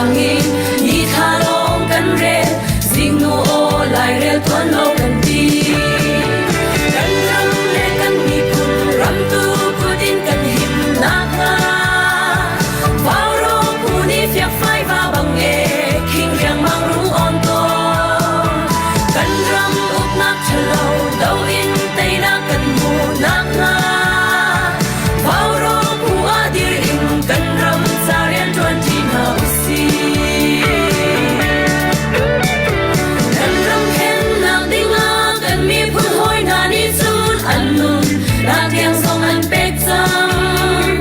Thantlang in ni thla lawng kan rel zingnu aw lairel tuan lo kan ti. Kan ram le kan miphun ramtu kut in kan him nakhnga Vaurawng phu nih fiakfai va bang e khing riangmang rung on tawn. Kan ram uknak ṭhalo do in teinak kan hmu nakhnga Vaurawng phu ah dir in kan ram ca rian ṭuan ṭi hna usih. Kan ram thlennak dingah kan miphun hawi hna nih cun an nun nak tiang zong an pek cang.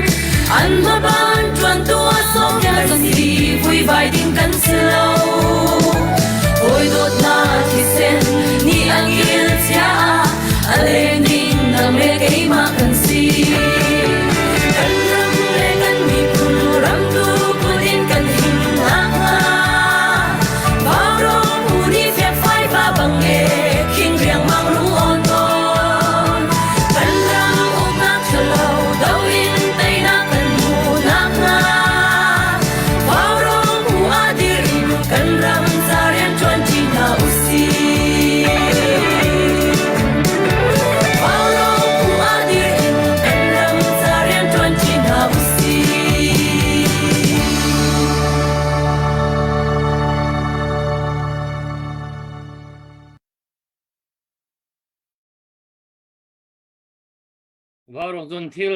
An hmaban ṭuantu a sawmpiak si vuivai ding kan si lo. Hawi dawtnak thisen nih a kil cia a leng ding nang le keimah kan si. Kan ram le kan miphun ramtu kut in kan him nakhnga Vaurawng phu nih fiakfai va bang e khing riangmang rung awn tawn. Kan ram uknak ṭhalo do in teinak kan hmu nakhnga Vaurawng phu ah dir in kan ram ca rian ṭuan ṭi hna usih. Vaurawng phu ah dir in kan ram ca rian ṭuan ṭi hna usih. Vaurawng zun thil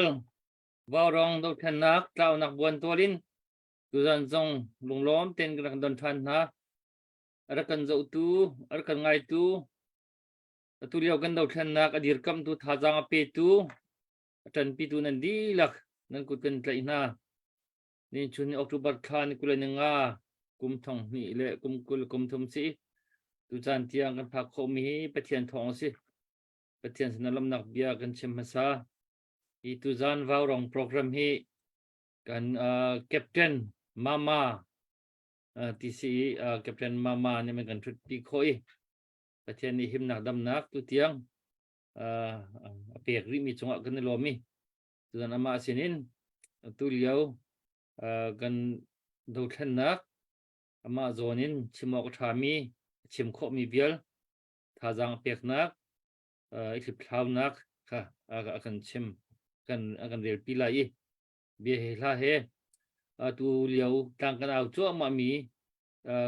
Vaurawng dothlennak tlaunak buan tual in tuzan zong lunglawm tein kan rak don ṭhan hna. A rak kan zohtu, a rak kan ngaitu, atu lio kan dothlennak a dirkamhtu thazaang a petu, a ṭanpitu nan dihlak nan kut kan tlaih hna. Ni chun October thla ni 25 kum thong hnih le kum 20 kum thum si. Tucaan tiang kan phak khawhmi hi Pathian thawng a si. Pathian sin lawmhnak bia kan chim hmasa. Hi tuzan Vaurong program hi kan uh, Captain Mama uh, ti si i uh, Captain Mama nih man kan ṭhutpi khawh i Pathian nih himnak damnak tu tiang uh, a pek rihmi cungah kan i lawm i tuzan amah sinin tu lio uh, kan dothlennak amah zawn in chim awk a ṭhami chim khawhmi vial thazaang peknak i hliphlaunak kha a kan chim kan a kan relpi lai i bia he hla he atu lio tlang kan au cuahmah mi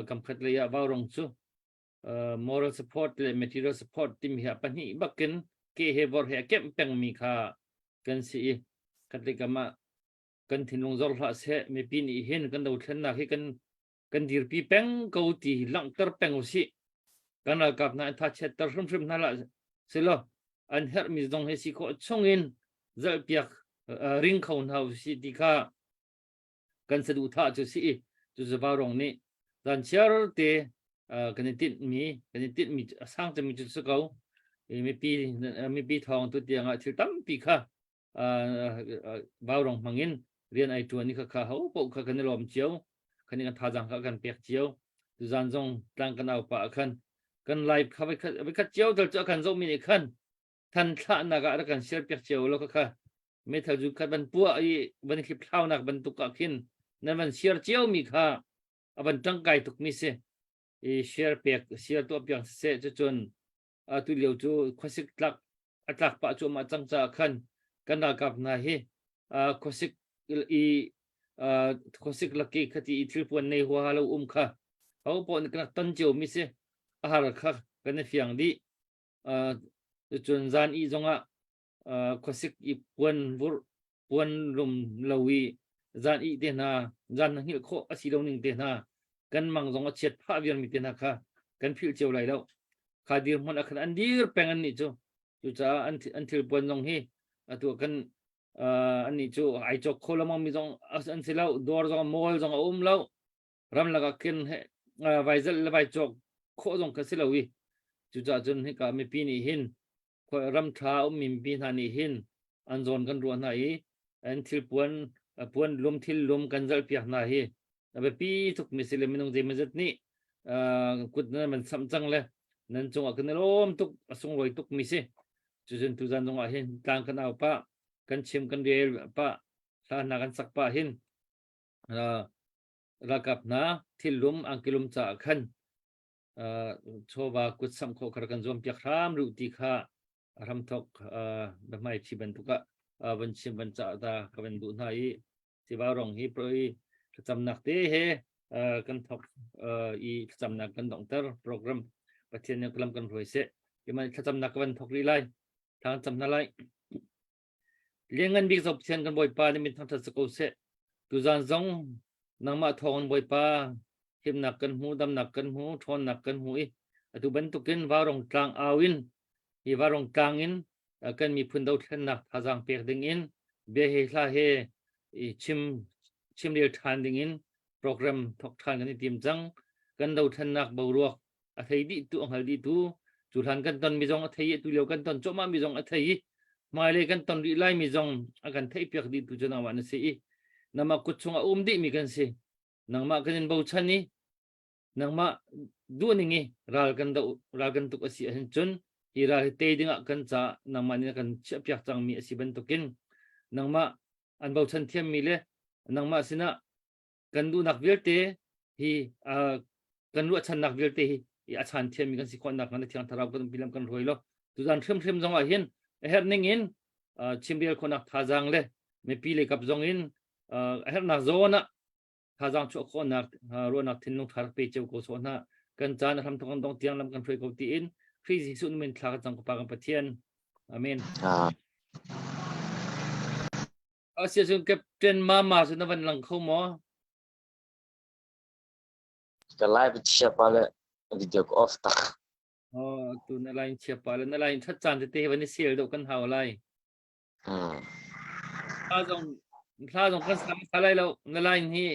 kamkhat lei ah vaurong cu moral support le material support timi hi pahnih bakin ke he vor he a kemh pengmi kha kan si i khatlei kam ah kan thinlung zor hlah seh mipi nih hin kan dothlennak hi kan kan dirpi peng ko ti langhter peng usih kan ralkap hna an thachiatter hrimhrim hna lah silo an herhmi zong hi si khawh chungin zalhpiak ring kho hna usih ti kha kan saduhthah cu si i cu zavarong nih zan chiar te kan i tinhmi kan i tinhmi a sang cemmi cu si ko mipi mipi thawng tu tiang ah thil tampi kha vaurong hmangin rian ai ṭuan i khakha ho paoh kha kan i lawm cio kan i kan thazaang kha kan pek cio tuzan zong tlang kan au pah khan kan live kha voi khat cio dal cu a kan zohmi nih khan than thlahnak ah rak kan share piak cio lo kha meithal zu khat van puah i van hliphlaunak bantuk ah khin nan van share cio mi kha a van ṭangkai tuk mi si i share pek share tuah piak siseh cucun atu lio cu khuasik tlak a tlak pah cuahmah cang caah khan kan ralkap hna hi khuasik i khuasik laki khati i thilpuan nei huaha lo um kha ho paoh nih kan rak ton cio mi si a har kha kan i fiang dih cun zan i zongah khuasik i puan vurh puan lum lo i zan ih te hna zan na hngilh khawh a si lo ning te hna kan mang zong a chiat phah vial mi te hna kha kan philh cio lai lo kha dirhmun a khan an dir peng an nih cu cucaah an an thil puan zong hi atu kan an nih cu ai cawk kho lamang mi zong an si lo dawr zong mall zong a um lo ramlak ah khin vai zalh le vai cawk khawh zong kha si lo i cucaah cun hika mipi nih hin ram ṭha ummi mipi hna nih hin an zawn kan ruah hna i an thil puan puan lum thil lum kan zalh piak hna hi a biapi tuk mi si le minung zeimawzat nih kut nan man samh cang le nan cungah kan i lawm tuk a sunglawi tuk mi si cucun tuzan zongah hin tlang kan au pah kan chim kan rel pah hla hna kan sak pah hin. Ralkap hna thillum angkilum caah khan chawva kut samh khawh kha kan zuam piak hram rih ti kha hramthok biahmai thi bantuk ah van chim van cah ta ka van duh hna i siva rong hi proi thlacamnak te he kan thok i thlacamnak kan donghter program. Pathian nih lam kan hruai seh. Iman thlacamnak ka van thok rih lai, thla kan cam hna lai. Lianngan bik zo Pathian kan Bawipa nih min thangṭhat si ko seh. Tuzan zong nangmah thawngin Bawipa himnak kan hmu, damnak kan hmu, ṭhawnnak kan hmu i atu bantukin Vaurong tlang au in hi Vaurong tlang in kan miphun dothlennak thazaang pek ding in bia he hla he i chim chimrel ṭhan ding in program thok ṭhan kan i tim cang. Kan dothlennak boruak a thei dih tu, a hngal dih tu, cu hlan kan ton mi zong a thei i tu lio kan ton cuahmah mi zong a thei i hmailei kan ton rih lai mi zong a kan theih piak dih tu cu nangmah na si i nangmah kut chung a um dih mi kan si. Nangmah kan in bochan i nangmah duh ning i ral kan do, ral kan tuk a si ahhin cun hi ral hi tei dingah kan ca nangmah nih na kan chiah piak cang mi a si bantukin nangmah an bochan thiam mi le nangmah sinah kan duhnak vialte hi kan ruahchannak vialte hi a chan thiammi kan si khawhnak hnga na thiang thlarau kan umpi lam kan hruai lo. Tuzan hrimhrim zong ah hin a herh ning in chimrel khawhnak thazaang le mipi le kap zong in a herhnak zawn ah thazaang chuah khawhnak ruahnak thinlung tha rak pe cio ko sawh hna. Kan caan a hram thawk dong tiang lam kan hruai ko tiin Khrih Jesuh min thla kan cam ka Pa kan Pathian. Amen. Asia cun Captain Mama cu na van lang kho maw? Ka live chia pa le video ka off tak. Oh, tu na line chia pa le na line that caan tete van i sel do kan hau lai. Hla zong hla zong kan sa sa lai lo. Na line hi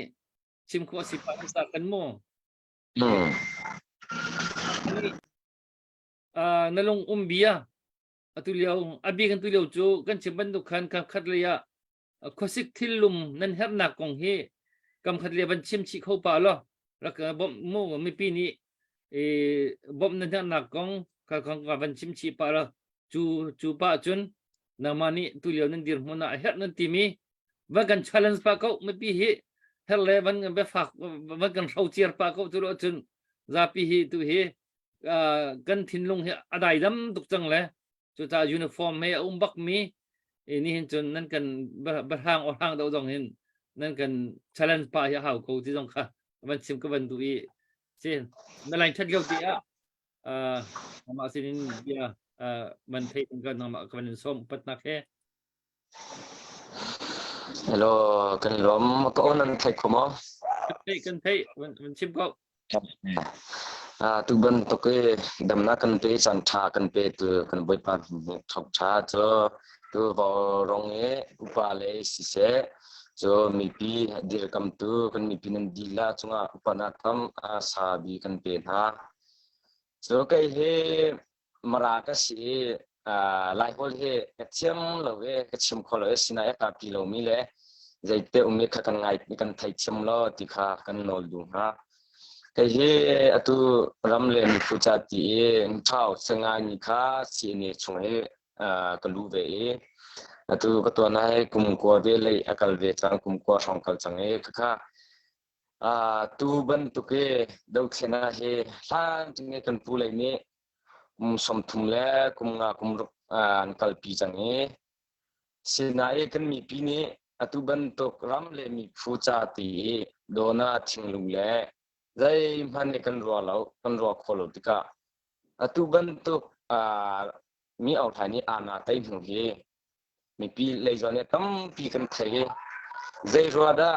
chim khawh si pa kan sa kan mu. Na lung um bia atu lio a bik tu lio cu kan chim bantuk khan kam khat lei ah khuasik thillum nan herhnak kong hi kam khat lei van chim chih kho pa lo rak bawmh mu. Mipi nih e bawmh nan herhnak kong ka kong ka van chim chih pa lo. Cu cu pa cun nangmah nih tu lio nan dir hmun ah a herh nan timi van kan challenge pa ko. Mipi hi her le van biafak van kan hrocer pa ko. Cu lo cun zapi hi tu hi kan thinlung hi a daidam tuk cang le cucaah uniform he a um bak mi ni hin cun nan kan bahrang orhang do zong hin nan kan challenge pa hi a hau ko ti zong kha van chim ka van duh i si na line that lio ti ah amah sinin bia van thei kan nangmah ka van in som patnak he. Hello, kan lawm. Ka on an thei kho maw? Kan thei, kan thei. Van chim ko. Tu bantuk i damnak kan pe, caan ṭha kan pe tu kan Bawipa thawk ṭha cu tu rong i upa le siseh cu mipi dirkamtu kan mipi nan dila cungah upana tam sabi kan pe hna. Cu kei hi Mara ka si i Laiholh hi ka thiam lo i ka chim kho lo i sinai a kapi lomi le zeite um i kha kan ngai kan thei thiam lo ti kha kan nawl duh hnga. Kei hi atu ram le mifu ca ti i thau sengai mi kha CNA chung hi ka lu ve i atu ka tuan ai kum kua ve lei a kal ve cang, kum kua hrawng kal cang i khakha tu bantuk i dothlen ah hi hlan tinge kan pu lei nih kum 30 le kum nga kum ruk an kalpi cang i sinain kan mipi nih atu bantuk ram le miphu ca ti i dona thinglung le zeihmanh nih kan ruah lo, kan ruah kho lo tikah atu bantuk mi auhlai nih ana tei hnu hi mipi lei zawn nih tampi kan thei i zei rua dah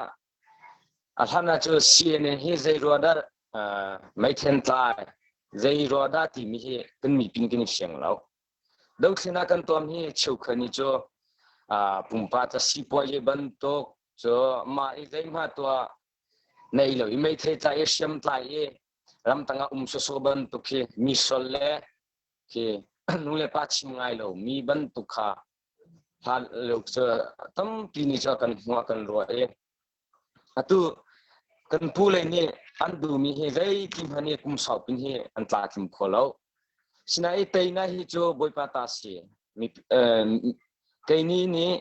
a hlan ah cu CNN hi zei rua dah meithen tlai zei rua dah timi hi kan mipi kan i fiang lo. Dothlen ah kan tuam hi cheukhat nih cu pumpak ca sipuazi bantuk cu mah i zeihmah tuah nei lo i meithei tlai i hriam tlai i ramtang ah um sawsawh bantuk khi mi sol le khi nu le pa chim ngai lo mi bantuk kha hlan lio cu tampi nih cu kan hmuh kan ruah i atu kan pu lei nih an duhmi hi zeiti hmanh hi kum saupin hi an tla tlim kho lo. Sinain teina hi cu Bawipa ta si. Kei nih nih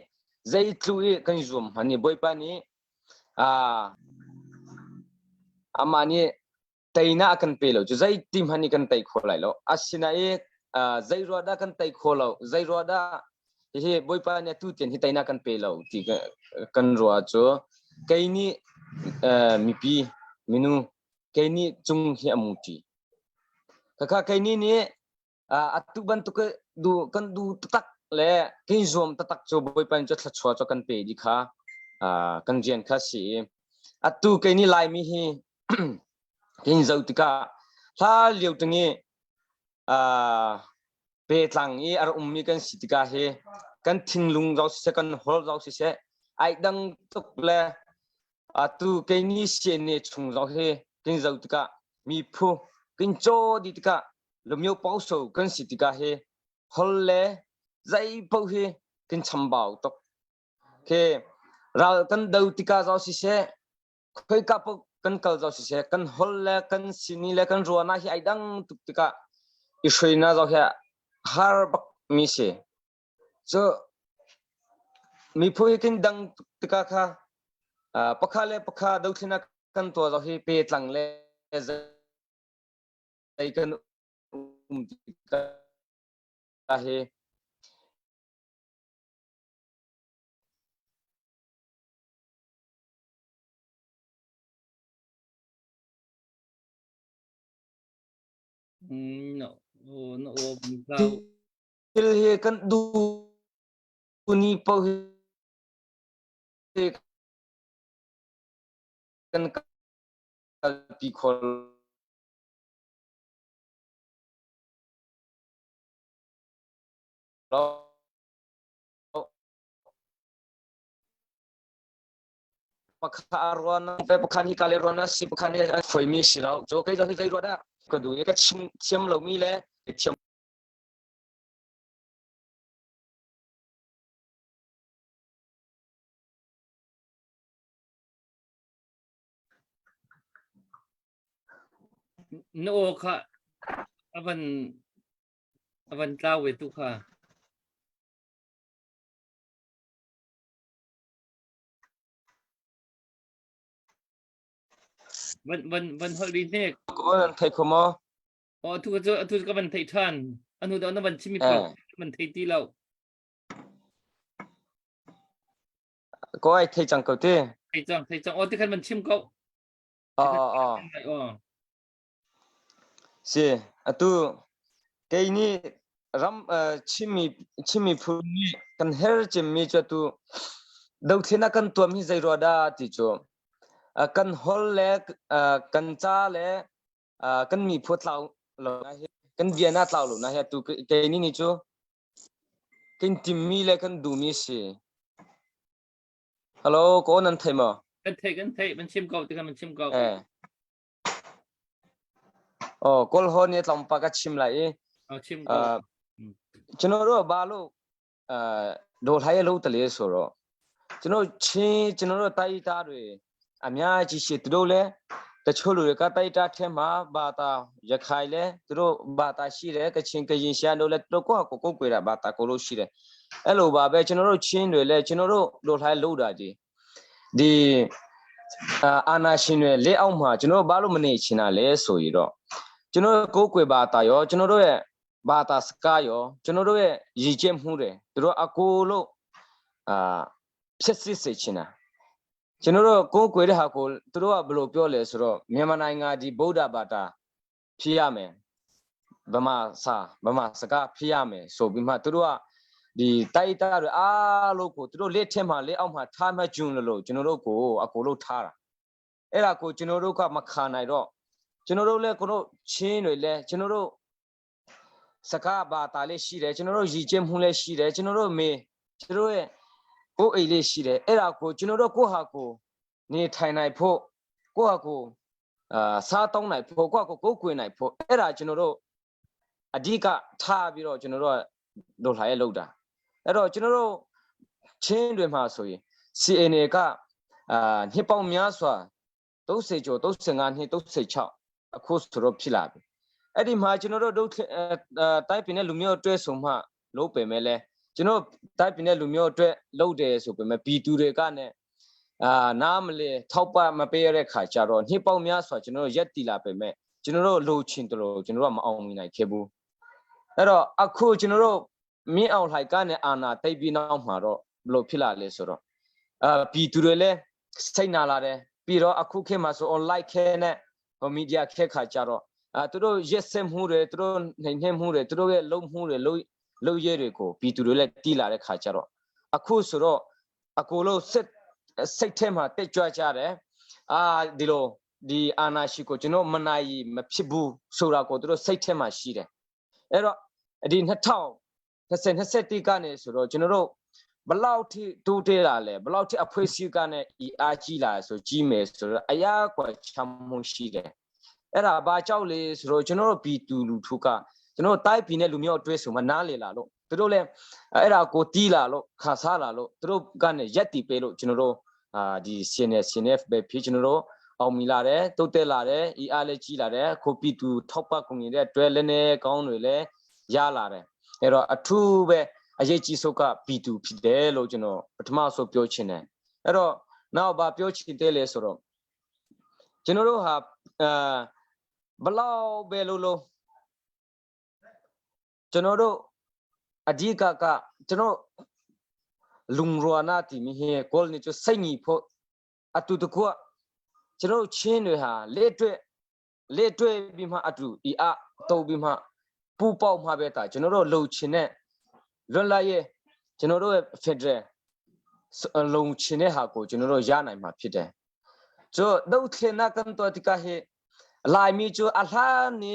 zeitlu i kan zuam hmanh hi Bawipa nih. Amah nih teinak a kan pe lo cu zeiti hmanh nih kan tei kho lai lo. Asinain zei ruah dah kan tei kho lo, zei ruah dah hihi Bawipa nih atu tiang hi teinak kan pe lo ti kan ruah cu kei nih mipi minu kei nih cung hi a muṭi. Khakha kei nih nih atu bantuk du kan du taktak le kan zuam taktak cu Bawipa nih cu thluachuah cu kan pe di kha kan rian kha si i atu kei nih Laimi hi kan zoh tikah hla lio tingi petlang i a ummi kan si tikah hi kan thinlung zau siseh kan hol zau siseh ai dang tuk le atu kei ni CNA chung zau hi kan zoh tikah mi phu kan caw di tikah lumio pauso kan si tikah hi hol le zei paoh hi kan chambau tuk ke ral kan do tikah zau siseh khoika paoh kan kal zau siseh kan hol le kan sini le kan ruana hi ai dang tuk tikah i hruaina zau hi har bak mi si so miphun hi kin dang tuk tikah kha pakha le pakha dothlinak kan tuah zau hi pe tlang le zei kan um tikah hi No, no, no, thil hi kan duh ni paoh hi kan kalpi kho lo. Pakha ruan pe pakhan hi kale ruan si pakhan hi a foi mi si lo cho kei zong hi zei ruat ah ka du i ka chim thiam lo mi le thiam Na aw kha a van tlau ve tu kha. Van holh rih hnek. Ko nan thei kho maw? Aw atu cu atu ka van thei ṭhan. Anu dah na van chim mi pawl van thei ti lo. Ko ai thei cang ko ti. Thei cang, thei cang. Aw ti khan van chim ko. Aw aw aw. Si, atu kei nih ram Chin miphun nih kan her cemmi cu atu dothlen ah kan tuam hi zei rua dah ti cu kan hol le kan ca le kan miphun tlau lo na hi kan bia na tlau lo na hi atu kei nih ni cu kan timmi le kan duhmi si. Hello, ko nan thei maw? Kan thei, kan thei, man chim ko, ti kan man chim ko. Eh. Oh, kawl ho nih tlawmpal ka chim lai i Oh, chim ko. ကျွန်တော်တို့ကဘာလို့အဲဒိုလှိုင်းလို့တလဲဆိုတော့ကျွန်တော်ချင်းကျွန်တော်တို့တိုက်တာတွေအများကြီးရှိသူတို့လည်းတချို့လူတွေကတိုက်တာထဲမှာဘာသာရခိုင်လဲသူတို့ဘာသာရှိတယ်ကချင်ကရင်ရှမ်းတို့လည်းသူတို့ကိုယ့်ကိုယ်ကိုယ်ကိုယ်တာဘာသာကိုလို့ရှိတယ်အဲ့လိုပါပဲကျွန်တော်တို့ချင်းတွေလည်းကျွန်တော်တို့ဒိုလှိုင်းလို့တာကြီး ဒီအာနာရှင်တွေလက်အောက်မှာကျွန်တော်ဘာလို့မနေချင်တာလဲဆိုရင်တော့ကျွန်တော်ကိုယ်ကွယ်ဘာသာရောကျွန်တော်တို့ရဲ့ဘာသာစကားရောကျွန်တော်တို့ရဲ့ရည်ကျက်မှုတွေတို့အကိုလို့အာဖြစ်စစ်စေချင်တာကျွန်တော်တို့ကိုယ်ကွယ်တဲ့ဟာကိုသူတို့ကဘယ်လိုပြောလဲဆိုတော့မြန်မာနိုင်ငံဒီဗုဒ္ဓဘာသာ ဖြစ်ရမယ်ဗမာစာဗမာစကားဖြစ်ရမယ်ဆိုပြီးမှသူတို့ကဒီတိုက်တာတွေအားလုံးကိုသူတို့လက်ထက်မှာလက်အောက်မှာထားမှကျွန်းလို့ကျွန်တော်တို့ကိုအကိုလို့ထားတာအဲ့ဒါကိုကျွန်တော်တို့ကမခံနိုင်တော့ကျွန်တော်တို့လည်းကိုတို့ချင်းတွေလည်းကျွန်တော်တို့စကားဘာသာလေးရှိတယ်ကျွန်တော်တို့ရည်ကျင်းမှုလေးရှိတယ်ကျွန်တော်တို့မေကျွန်တော်ရဲ့ကိုယ်အိမ်လေးရှိတယ်အဲ့ဒါကိုကျွန်တော်တို့ကိုဟာကိုနေထိုင်နိုင်ဖို့ကိုဟာကို အာစားတောင်းနိုင်ဖို့ကိုယ့်ကိုကိုယ်ကိုယ်နိုင်ဖို့အဲ့ဒါကျွန်တော်တို့အဓိကထားပြီးတော့ကျွန်တော်တို့ကဒေါ်လာရဲ့လောက်တာအဲ့တော့ကျွန်တော်တို့ချင်းတွေမှာဆိုရင် CNA ကအာနှစ်ပေါင်းများစွာ30ကျော်35နှစ်36အခုဆိုတော့ဖြစ်လာပြီအဲ့ဒီမှာကျွန်တော်တို့တို့တိုက်ပင်တဲ့လူမျိုးအတွက်ဆိုမှလုပ်ပေမဲ့လဲကျွန်တော်တိုက်ပင်တဲ့လူမျိုးအတွက်လုပ်တယ်ဆိုပေမဲ့ဘီတူတွေကနဲ့ နားမလဲထောက်ပမပေးရတဲ့ခါကျတော့နှစ်ပေါင်းများစွာကျွန်တော်တို့ရက်တီလာပေမဲ့ကျွန်တော်တို့လိုချင်တယ်လို့ကျွန်တော်တို့မအောင်မြင်နိုင်ခဲ့ဘူး။အဲ့တော့အခုကျွန်တော်တို့မင်းအောင်လှိုင်ကနေအာနာတိတ်ပြီးနောက်မှာတော့ဘလို့ဖြစ်လာလဲဆိုတော့အာပြည်သူတွေလည်းစိတ်နာလာတယ်ပြီးတော့အခုခေတ်မှာဆို online ခဲနဲ့ဟိုမီဒီယာခက်ခါကြတော့အာသူတို့ရက်စက်မှုတွေသူတို့နှိမ်နှင်းမှုတွေသူတို့ရဲ့လုံမှုတွေလုံလုံရဲတွေကိုပြည်သူတွေလည်းတီးလာတဲ့ခါကျတော့အခုဆိုတော့အကိုလို့စစ်စိတ်ထဲမှာတက်ကြွကြတယ်အာဒီလိုဒီအာနာရှိကိုကျွန်တော်မနိုင်မဖြစ်ဘူးဆိုတာကိုသူတို့စိတ်ထဲမှာရှိတယ်အဲ့တော့ဒီ2020 21ကနေဆိုတော့ကျွန်တော်တို့ဘလောက်ထိတိုးတဲလာလဲဘလောက်ထိအဖွဲ့အစည်းကနေဤအားကြီးလာဆိုကြီးမယ်ဆိုတော့အရာကွာချမ်းမှုရှိတယ်အဲ့ဒါဘာကြောက်လဲဆိုတော့ကျွန်တော်တို့ပြည်သူလူထုကကျွန်တော်တိုက်ပြည်နဲ့လူမျိုးအတွေ့ဆိုမှနားလေလာလို့သူတို့လည်းအဲ့ဒါကိုတီးလာလို့ခါစားလာလို့သူတို့ကနေရက်တီပေးလို့ကျွန်တော်တို့အာဒီ CNS CNF ပဲဖြစ်ကျွန်တော်တို့အောင်မီလာတယ်တိုးတက်လာတယ်ဤအားလည်းကြီးလာတယ်ခုပြည်သူထောက်ပံ့ကုန်နေတဲ့တွဲလည်းနေကောင်းတွေလည်းရလာတယ်အဲ့တော့အထူးပဲအရေးကြီးဆုံးကပြည်သူဖြစ်တယ်လို့ကျွန်တော်ပထမဆုံးပြောချင်တယ်အဲ့တော့နောက်ဘာပြောချင်တယ်လဲဆိုတော့ကျွန်တော်တို့ဟာအာဘလောက်ပဲလို့လို့ကျွန်တော်တို့အဓိကကကျွန်တော်လုံရနာတီမီဟေကိုလ်နီချစိတ်ညီဖို့အတူတကွကျွန်တော်ချင်းတွေဟာလက်တွေ့လက်တွေ့ပြီးမှအတူဤအတုပ်ပြီးမှပူပေါက်မှပဲတာကျွန်တော်တို့လှုပ်ချင်တဲ့လွတ်လပ်ရေးကျွန်တော်တို့ရဲ့ Federal လုံချင်တဲ့ဟာကိုကျွန်တော်တို့ရနိုင်မှာဖြစ်တယ်။ဆိုတော့ထနာကန်တော့တိကဟေလာမီချူအလှနီ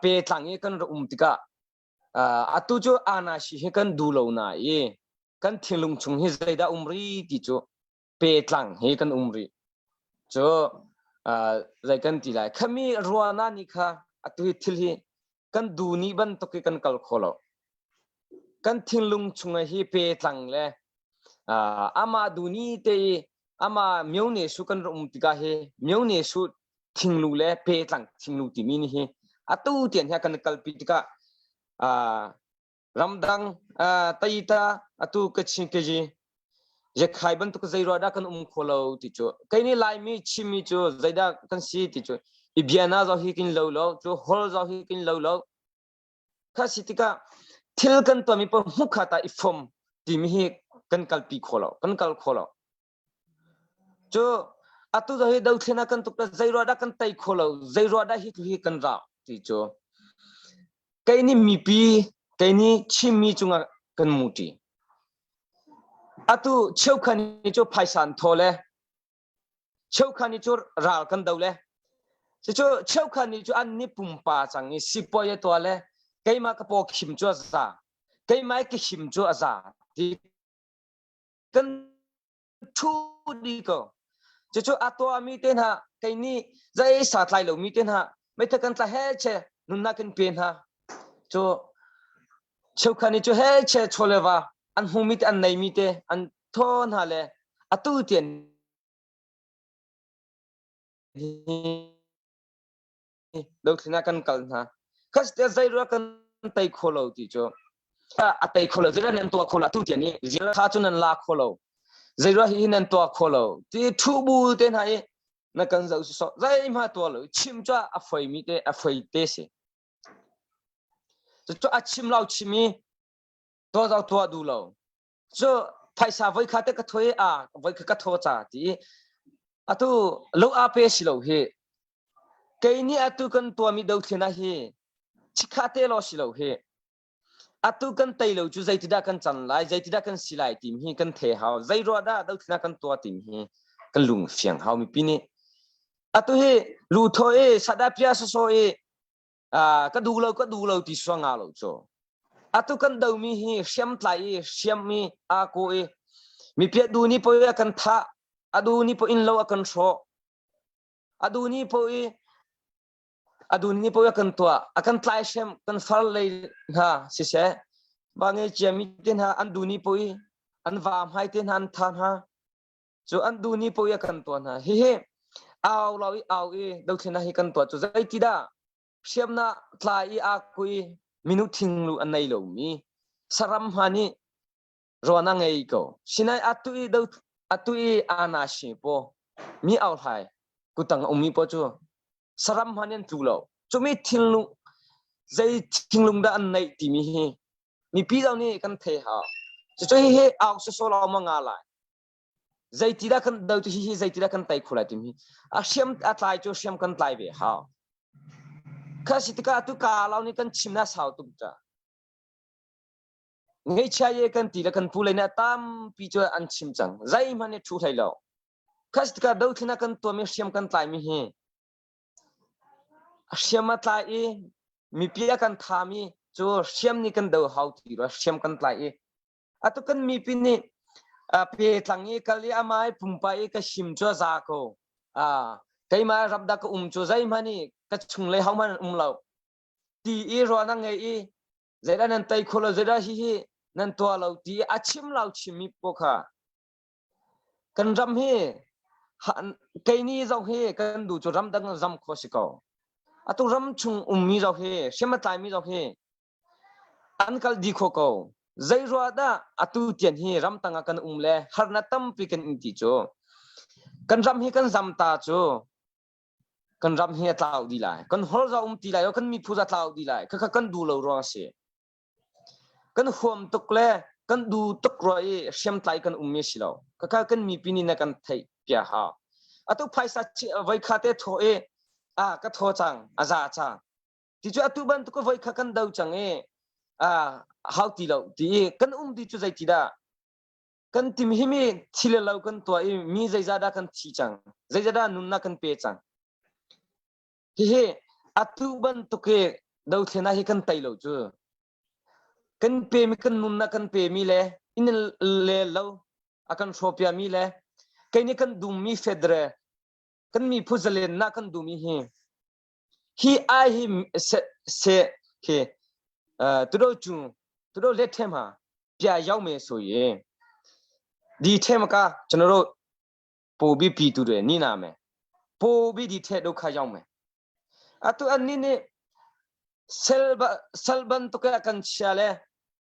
ပေတန်ကန်ရုံတိကအတူချူအာနာရှိဟကန်ဒူလောနာေကန်ထင်လုံချုံဟေဇိဒါဥမရီတိချူပေတန်ဟေကန်ဥမရီချူအာဇိုင်ကန်တိလိုက်ခမီရဝနာနိခာအတူသီလီkan du ni ban to ke kan kal kholo kan thinlung chunga hi pe tlang le ama du ni te ama myone ne su kan rum tika he myone ne su thinglu le pe tlang thinglu ti mi ni hi atu tian ha kan kal pi tika ramdang taita atu ka chin ke ji je khai ban tu zai ro da kan um kholo ti chu kai ni lai mi chimi chu zaida kan si ti chu i biana zo hi kin lo lo chu hol zo hi kin lo lo kha si tika thil kan to mi pa mukha ta i fom ti mi hi kan kal pi kholo kan kal kholo chu atu zo hi do thlena kan tuk zai ro da kan tai kholo zai ro da hi hi kan ra ti chu kai ni mi pi kai ni chim mi chunga kan mu ti atu cheukhan ni chu phaisan thole cheukhan ni chu ral kan do le chu cheukhan ni chu an ni pumpa chang i sipoye to le keima ka po khim chu za keima ki khim chu aza ti kan thu di ko chu chu atwa mi ten ha kai ni zai sa tlai lo mi ten ha mai tha kan tla he che nun na kan pen ha chu cheukhan ni chu he che cholewa an hu mi te an nei mi te an thon ha le atu tian dothina kan kal hna khas te zai ro kan tai kholo ti chu a tai kholo zai nan tua kholo tu tian ni zil kha chu nan la kholo zai ro hi nan tua kholo ti thu bu te na i na kan zau so zai ma tua lo chim cha a foi mi te a foi te se chu a chim lau chimi to zau tua du lo cu phaisa voi kha te ka thoi a voi kha ka tho cha ti atu lo a pe si lo hi kei ni atu kan tua mi do thlina hi chikha te lo si lo hi atu kan tei lo chu zeitida kan chan lai zeitida kan si lai tim hi kan the hau zei ro da do thlina kan tua tim hi kan lung fiang hau mi pi ni atu hi lu tho e sada pia so so e ka du lo ka du lo ti suang nga lo cho atu kan do mi hi hriam tlai i hriam mi a ko i mi pia du ni po ya kan tha adu ni po in lo a kan hro adu ni po i adu ni po ya kan tua a kan tlai shem kan far lei hna si se ba nge chia mi tin ha an du ni po i an vam hai tin han tha ha cu an du ni po ya kan tua hna hi hi au lo i au i dothina hi kan tua cu zei ti dah hriamna tla i a kui minu thinglu an nei lo mi saram ha ni ruana ngei ko sinai atu i do. Atu i ana she paw mi au hlai kutang a ummi paw cu saram hman an tlu lo. Cumi thinlung zei thinglung dah an neih timi hi mipi zong nih kan thei hau. Cucu hihi au sawsawh lo ma nga lai. Zeitidah kan do hi hi zeitidah kan tei khu lai timi a hriam a tlai cu hriam kan tlai ve hau. Kha si tikah atu ka lo nih kan chim na sau tuk ca. Ngeihchia ye kan ti le kan pu lei nih tampi cu an chim cang. Zeihmanh nih thu hlei lo. Kha si tikah dothlen ah kan tuahmi hriam kan tlaimi hi hriam a tlai i mipi a kan thami cu hriam nih kan do hau ti rua hriam kan tlai i atu kan mipi nih pe tlang i kal i amai pumpa i ka him cu a za ko. Keimah ram dah ka um cu zeihmanh i ka chung lei hohmanh an um lo. Ti i ruah na ngei i zeidah nan tei kho lo zeidah hihi nan tuah lo ti a chim lo chimmi paoh kha kan ram hi kei ni zong hi kan duh cu ram dang zam kho si ko. Atu ram chung ummi zong hi hriam a tlaimi zong hi an kal di kho ko. Zei ruah dah atu tian hi ram tang ah kan um le harnak tampi kan in ti cu kan ram hi kan zam ta cu kan ram hi a tlau dih lai. Kan hol za um ti lai lo, kan miphu za tlau dih lai. Khakha kan duh lo ruang a si. Kan huam tuk le kan du tuk rua i hriamtlai kan um mi si lo. Khakha kan mipi nih na kan theih pia hau. Atu phaisa voi kha te thaw i a ka thaw cang, a za cang. Ti cu atu bantuk voi kha kan do cang i a hau ti lo ti i kan um ti cu zei ti dah kan tim hi mi thil lo kan tuah i mi zeizah dah kan thi cang zeizah dah nunnak kan pe cang. Hihi atu bantuk i dothlen ah hi kan tei lo cu. Kan pemi kan nunnak kan pemi le inn le lo a kan hrawpiami le kei nih kan dummi federal kan miphun zalennak kan dumi hi hi ai hi se se khi သူတို့ကျူသူတို့လက်ထဲမှာပြရောက်မယ်ဆိုရင်ဒီထဲမှာကကျွန်တော်တို့ပို့ပြီးပြည်သူတွေနိနာမယ်ပို့ပြီးဒီထက်ဒုက္ခရောက်မယ်အတူအနိနေဆယ်ဘဆယ်ဘန်တုကကန်ချာလဲ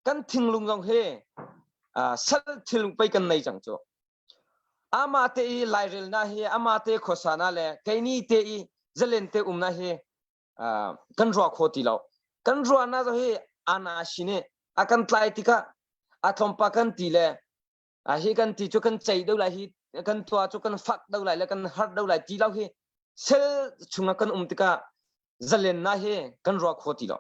ကန်ထင်းလုံကြောင့်ဟေဆယ်ထင်းလုံပိကန်နေကြောင့်ချိုama te i lairel na hi ama te khosa na le keini te i zalen te um na hi kan ruah kho ti lo. Kan ruah na zo hi ana shine a kan tlai tikah a tlawmpa kan ti le a hi kan ti cu kan cei do lai hi kan tua cu kan fak do lai le kan har do lai ti lo hi sel chungah kan um tikah zalen na hi kan ruah kho ti lo.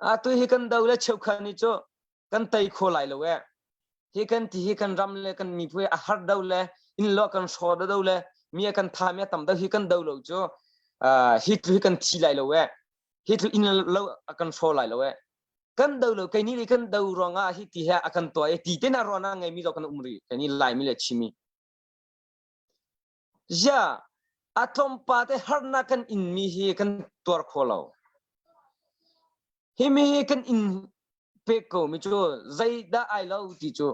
A tu hi kan do le cheukhat ni cu kan tei kho lai lo e. Hi kan ti hi kan ram le kan miphun a har do le inn lo kan hraw do le mi kan tha mi tam do hi kan do lo cu hi tlu hi kan thi lai lo e. Hi tlu inn lo a kan hraw lai lo e. Kan do lo kei ni kan do ruangah hi ti he a kan tuah i ti te na ruana ngei mi lo kan um ri kei ni lai mi le chimi. Zia a tlawmpa te harnak kan in mi hi kan tuar kho lo. Hi mi hi kan in pek ko mi cu zeidah ai lo ti cu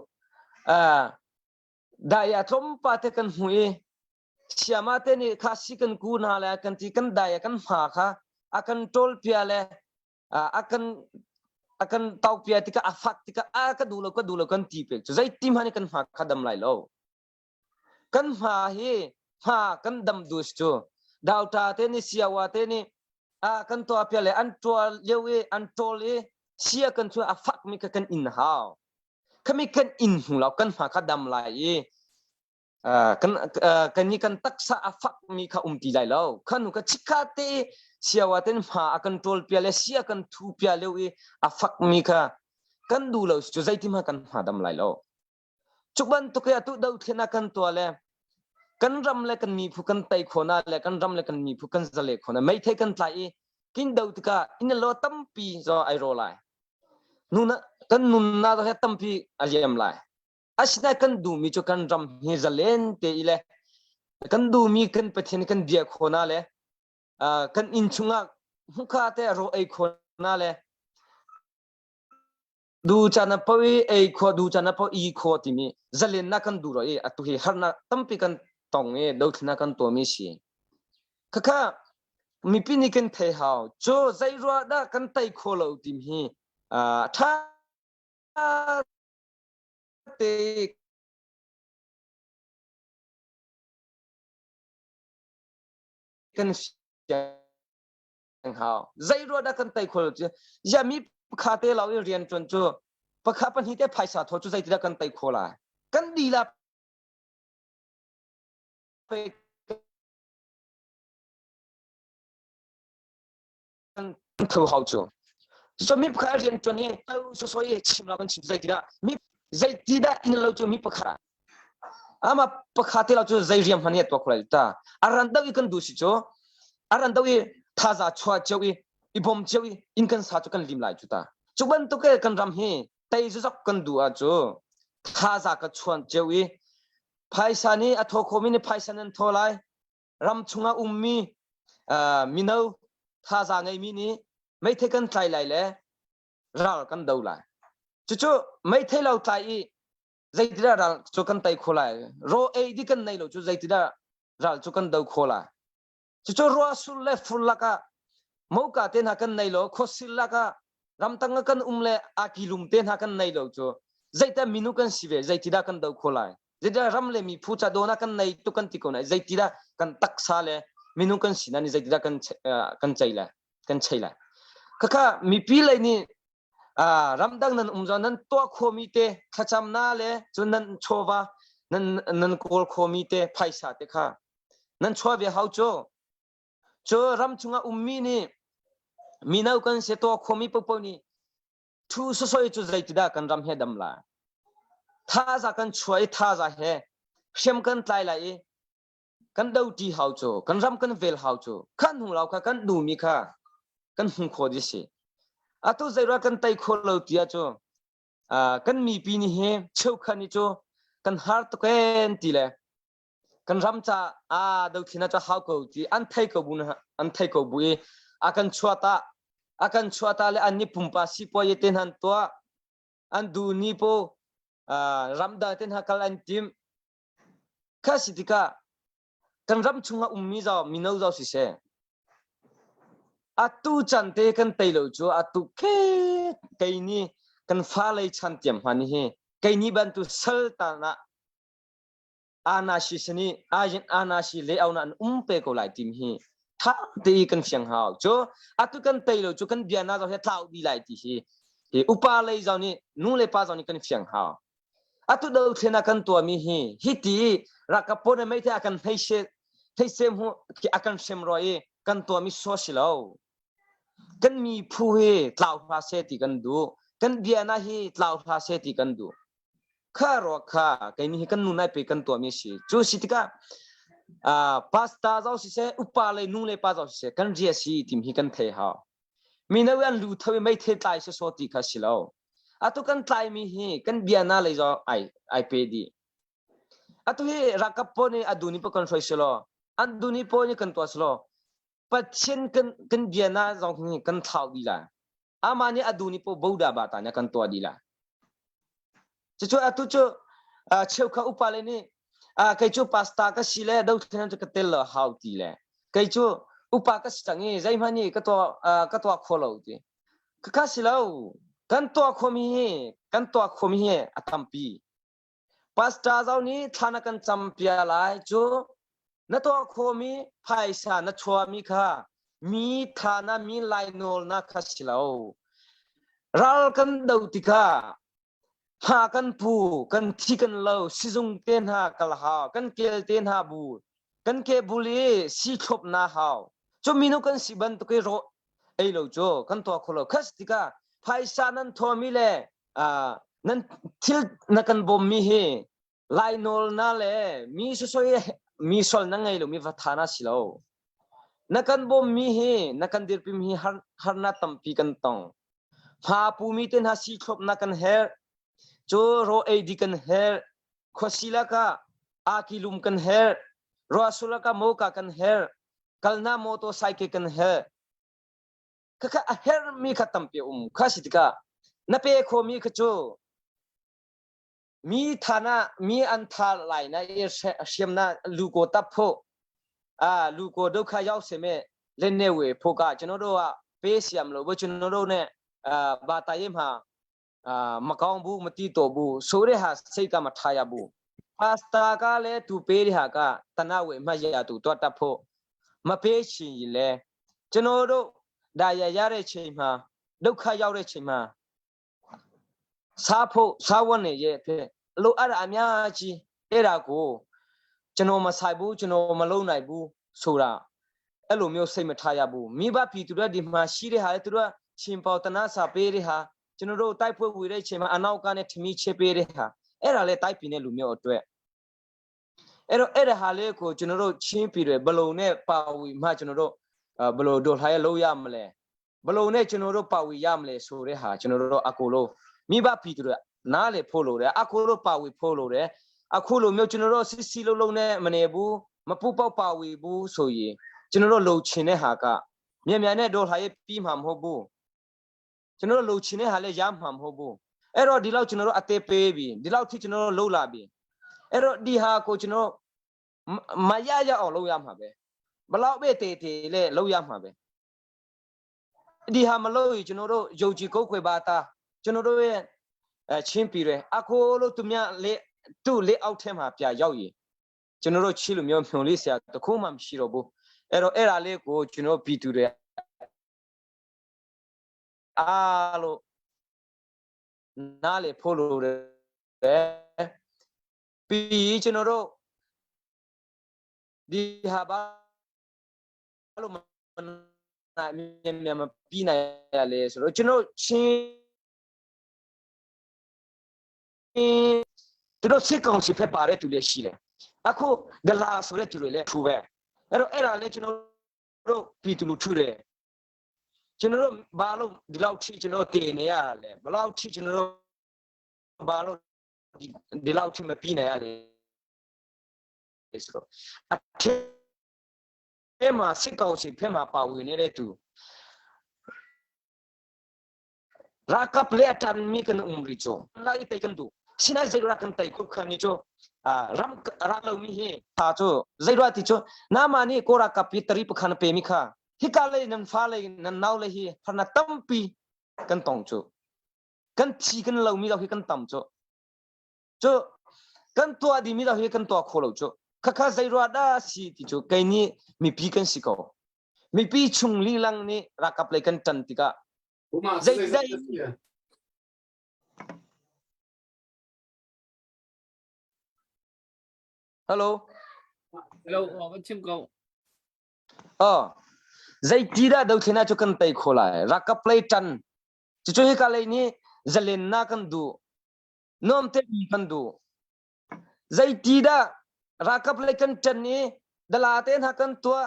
dai a tlawmpa te kan hmu i siama te nih kha si kan ku hna le kan ti kan dai kan hma kha a kan ṭawl pia le a kan a kan tau pia tikah a fak tikah a ka duh lo ka duh lo kan ti pek cu zei ti hmanh kan hma kha dam lai lo. Kan hma hi hma kan dam dus cu dauta te nih siawa te nih a kan tuah pia le an tual lio i an ṭawl i sia kan cu a fak mi kha kan in hau. Khami kan in hnu lo kan hma kha dam lai i kan kan ni kan taksa a fak mi kha um ti lai lo. Kha nu ka chikha te siawa ten hma a kan ṭawl pia le sia kan thu pia lio i a fak mi kha kan duh lo cu zeitim ha kan hma dam lai lo. Cu bantuk i atu dothlen ah kan tuah le kan ram le kan miphun kan tei khawh le kan ram le kan miphun kan zale khawh na meithei kan tlai i kin do tikah inn lo tampi zo ai ro lai. Nuna kan nunnak he tampi a liam lai. Asinain kan duhmi cu kan ram hi zalen te i le kan duhmi kan Pathian kan bia khawh na le kan inn chungah hmuka te ro ei khawh na le Du caan ah paoh i ei khawh, du caan ah paoh i khawh timi zalennak kan duh ro i atu hi harnak tampi kan tong i dothlennak kan tuahmi si. Khakha mipi nih kan thei hau. Cu zei ruah dah kan tei kho lo tim hi ṭha te. kan hau. Zei ruah dah kan tei khol cu? Ya mi kha te lo i rian ṭuan cu pakha pahnih te phaisa thaw cu zeitidah kan tei kho lai? Kan dila pe kan tho hau cu. So mi pakhat rian ṭuan hi to so soi chim lo kan chim zeitidah mi zeitidah in lo cu mi pakhat ama pakhat te lo cu zei riam hman hi tuak lai ta aran do i kan du si cu aran do i thaza chua cheu i i bom cheu i in kan sa cu kan lim lai cu ta cu bantuk e kan ram hi tei zok kan du a cu thaza ka chuan cheu i phaisa nih a thaw khomi nih phaisa nan thaw lai ram chungah ummi mino thaza ngeimi nih meithei kan tlai lai le ral kan do lai. Cucu meithei lo tlai i zeitidah ral cu kan tei kho lai? Raw ei di kan nei lo cu zeitidah ral cu kan do kho lai? Cucu ruah sur le fur lakah moka te hna kan nei lo, khuasil lakah ramtang ah kan um le akilum te hna kan nei lo cu zeitidah minu kan si ve, zeitidah kan do kho lai? Zeitidah ram le mi phu ca dawna kan nei tu kan ti ko nai zeitidah kan taksa le minung kan sinak nih zeitidah kan kan cei lai kan chei lai khakha mipi lei nih ramdang nan um zong nan tuah khomi te thlacamna le cun nan chawva nan nan kawl khomi te phaisa te kha nan chuah ve hau cu cu ram chungah ummi nih mino kan se tuah khomi popo nih Thu sosoi cu zeitidah kan ram he dam lai? Thaza kan chuah i thaza he hrem kan tlai lai i kan do ṭi hau cu, kan ram kan vel hau cu, khan hung lo kha kan duhmi kha kan hmu kho di si. Atu zeiruah kan tei kho lo tia cu kan mipi nih hi cheukhat nih cu kan har tuk en ti le kan ram ca a dothina cu hau ko ti an thei ko bu an thei ko bu i a kan chuata a kan chuata le an ni pumpa sipuai te hnan tua an du ni po ramdang te hna kal an tim kha si tikah kan ram chungah ummi zaw mino zaw si se atu chan te kan tei lo cu atu ke kei ni kan fa lei chan tiam hman hi kei ni bantu sal ta na Anashi sini ajin anashi le au na an um pe ko lai tim hi tha te i kan fiang hau cu atu kan tei lo cu kan bia na zong hi tlau di lai ti hi hi upa lei zong nih nu le pa zong nih kan fiang hau atu do thlena kan tua mi hi hi ti rakap pon mei the akan thei she thei sem hu akan hrem roi i kan tua mi so si lo kan mi phu hi tlau hla se ti kan du kan bia na hi tlau hla se ti kan du Kha ruak kha kei nih kan nu nai pe kan tuahmi a si. Cu si tikah pastor zau siseh, upa le nu le pa zau siseh kan ria si tim hi kan thei hau. Mino an lu tho i meithei tlai se so ti kha si lo. Atu kan tlaimi hi kan bia na lei zong ai ai pe dih. Atu hi rakap pawl nih a duni pa kan hruai selaw, an duni pawl nih kan tuah selaw, Pathian kan kan bia na zong hi kan thlau dih lai. Amah nih a duni po boda ba ta nya kan tuah dih lai. Cucu atu cu cheukhat upa le nih kei cu pasta ka si le dothlen cu ka tel lo hau ti le kei cu upa ka si cang i zeihmanh nih ka tuah ka tuah kho lo ti. Ka si lo. Kan tuah khomi hi kan tuah khomi hi a tampi. Pastor zau nih thla na kan cam pia lai cu na tuah khomi phaisa na chuahmi kha mi tha na mi lai nawl na kha si lo. Ral kan do tikah hma kan pu kan thi kan lo sizung te hna kal hau kan kel te hna bu kan ke bul i si thlop na hau cu minu kan si bantuk i rawh ei lo cu kan tuah kho lo khas tikah phaisa nan thawmi le nan thil na kan bawmmi hi lai nawl na le mi sosoi mi sol na ngei lo mi va tha na si lo na kan bawmmi hi na kan dirpimi hi har harna tampi kan tong hma pumi te hna si thlop na kan her cu ro ei di kan her khuasila ka akilum kan her ruasula ka moka kan her kalna motorcycle kan her Khakha a hermi kha tampi a um. Kha si tikah na pe khomi kha cu mi than ah mi an tha lai na i hriam na lu ko tap pho a lu ko do kha yau se me len ne we pho ka chano do a pe siam lo bo chano do ne ba ta ye ma makaung bu mati to bu so re ha sei ka ma tha ya bu pasta ka le tu pe ri ha ka tana we ma ya tu to tap pho. မပေးချင်ရင်လဲကျွန်တော်တို့ဒါရရတဲ့ချိန်မှာဒုက္ခရောက်တဲ့ချိန်မှာစားဖို့စားဝတ်နေရဲ့ဖြစ်လိုအပ်တာအများကြီးအဲ့ဒါကိုကျွန်တော်မဆိုင်ဘူးကျွန်တော်မလုပ်နိုင်ဘူးဆိုတာအဲ့လိုမျိုးစိတ်မထားရဘူးမိဘပြည်သူတို့ဒီမှာရှိတဲ့ဟာလေသူတို့ကချင်းပေါတနာစာပေးတဲ့ဟာကျွန်တော်တို့တိုက်ပွဲဝေတဲ့ချိန်မှာအနောက်ကနေထမီချပေးတဲ့ဟာအဲ့ဒါလေတိုက်ပြည်တဲ့လူမျိုးအတွက်အဲ့တော့အဲ့ဒါဟာလေးကိုကျွန်တော်တို့ချင်းပြည်တွေဘလုံနဲ့ပါဝီမှကျွန်တော်တို့ဘလုံတို့ထားရလို့ရမလဲဘလုံနဲ့ကျွန်တော်တို့ပါဝီရမလဲဆိုတဲ့ဟာကျွန်တော်တို့အကူလို့မိဘပြည်သူတွေနားလေဖို့လို့တယ်အခုတို့ပါဝီဖို့လို့တယ်အခုလိုမျိုးကျွန်တော်တို့စစ်စီလုံးလုံးနဲ့မနေဘူးမပူပေါက်ပါဝီဘူးဆိုရင်ကျွန်တော်တို့လုံချင်တဲ့ဟာကမြန်မြန်နဲ့ဒေါ်လာရေးပြီးမှာမဟုတ်ဘူးကျွန်တော်တို့လုံချင်တဲ့ဟာလည်းရမှာမဟုတ်ဘူးအဲ့တော့ဒီလောက်ကျွန်တော်တို့အသေးပေးပြီဒီလောက်ထိကျွန်တော်တို့လှုပ်လာပြီအဲ့တော့ဒီဟာကိုကျွန်တော်မရရအောင်လုပ်ရမှာပဲဘလောက်ပဲတေတေလဲလုပ်ရမှာပဲဒီဟာမလုပ်ရင်ကျွန်တော်တို့ယုံကြည်ကိုယ်ခွေပါတာကျွန်တော်တို့ရဲ့အချင်းပြည်တွေအခုလို့သူများလေသူ့လက်အောက်ထဲမှာပြရောက်ရင်ကျွန်တော်တို့ချီလိုမျိုးမြုံလေးဆရာတခုမှမရှိတော့ဘူးအဲ့တော့အဲ့ဒါလေးကိုကျွန်တော်ပြည်သူတွေအားလို့နားလေဖို့လို့တယ်ပြီးကျွန်တော်တို့ဒီဟာဘာလို့မနိုင်မြန်မြန်မပြီးနိုင်ရလဲဆိုတော့ကျွန်တော်ချင်းသူတို့စစ်ကောင်စီဖက်ပါတဲ့သူလည်းရှိတယ်အခုဒလာဆိုတဲ့သူတွေလည်းထူပဲအဲ့တော့အဲ့ဒါလည်းကျွန်တော်တို့ပြည်သူလူထုတယ်ကျွန်တော်တို့ဘာလို့ဒီလောက်ထိကျွန်တော်တည်နေရလဲဘလောက်ထိကျွန်တော်တို့ဘာလို့ဒီလောက်ထိမပြီးနိုင်ရလဲဆိုတော့အထက်မှာစစ်ကောင်စီဖက်မှာပါဝင်နေတဲ့သူ Rakap le atan mi kan um ri cho lai te kan du sina zai ra kan tai ko khan ni cho ram ra lo mi he tha cho zai ra ti cho na ma ni ko rakap pi tari pakhan pe mi kha hi ka le nan fa le nan nau le hi phana tam pi kan tong cho kan thi kan lo mi lo hi kan tam cho cho kan tua di mi lo hi kan tua kho lo cho kha kha zai ra da si ti cho kai ni mi pi kan si ko mi pi chung li lang ni rakap le kan tan tika Zei zei Hello. Hello, kan chim ko. Oh. Zei ti dah dothina cu kan tei kho lai. Rakap lei tan. Cucu hika lei nih zalennak kan duh. Nuam te kan duh. Zei ti dah rakap lei kan ṭan i dala te hna kan tuah.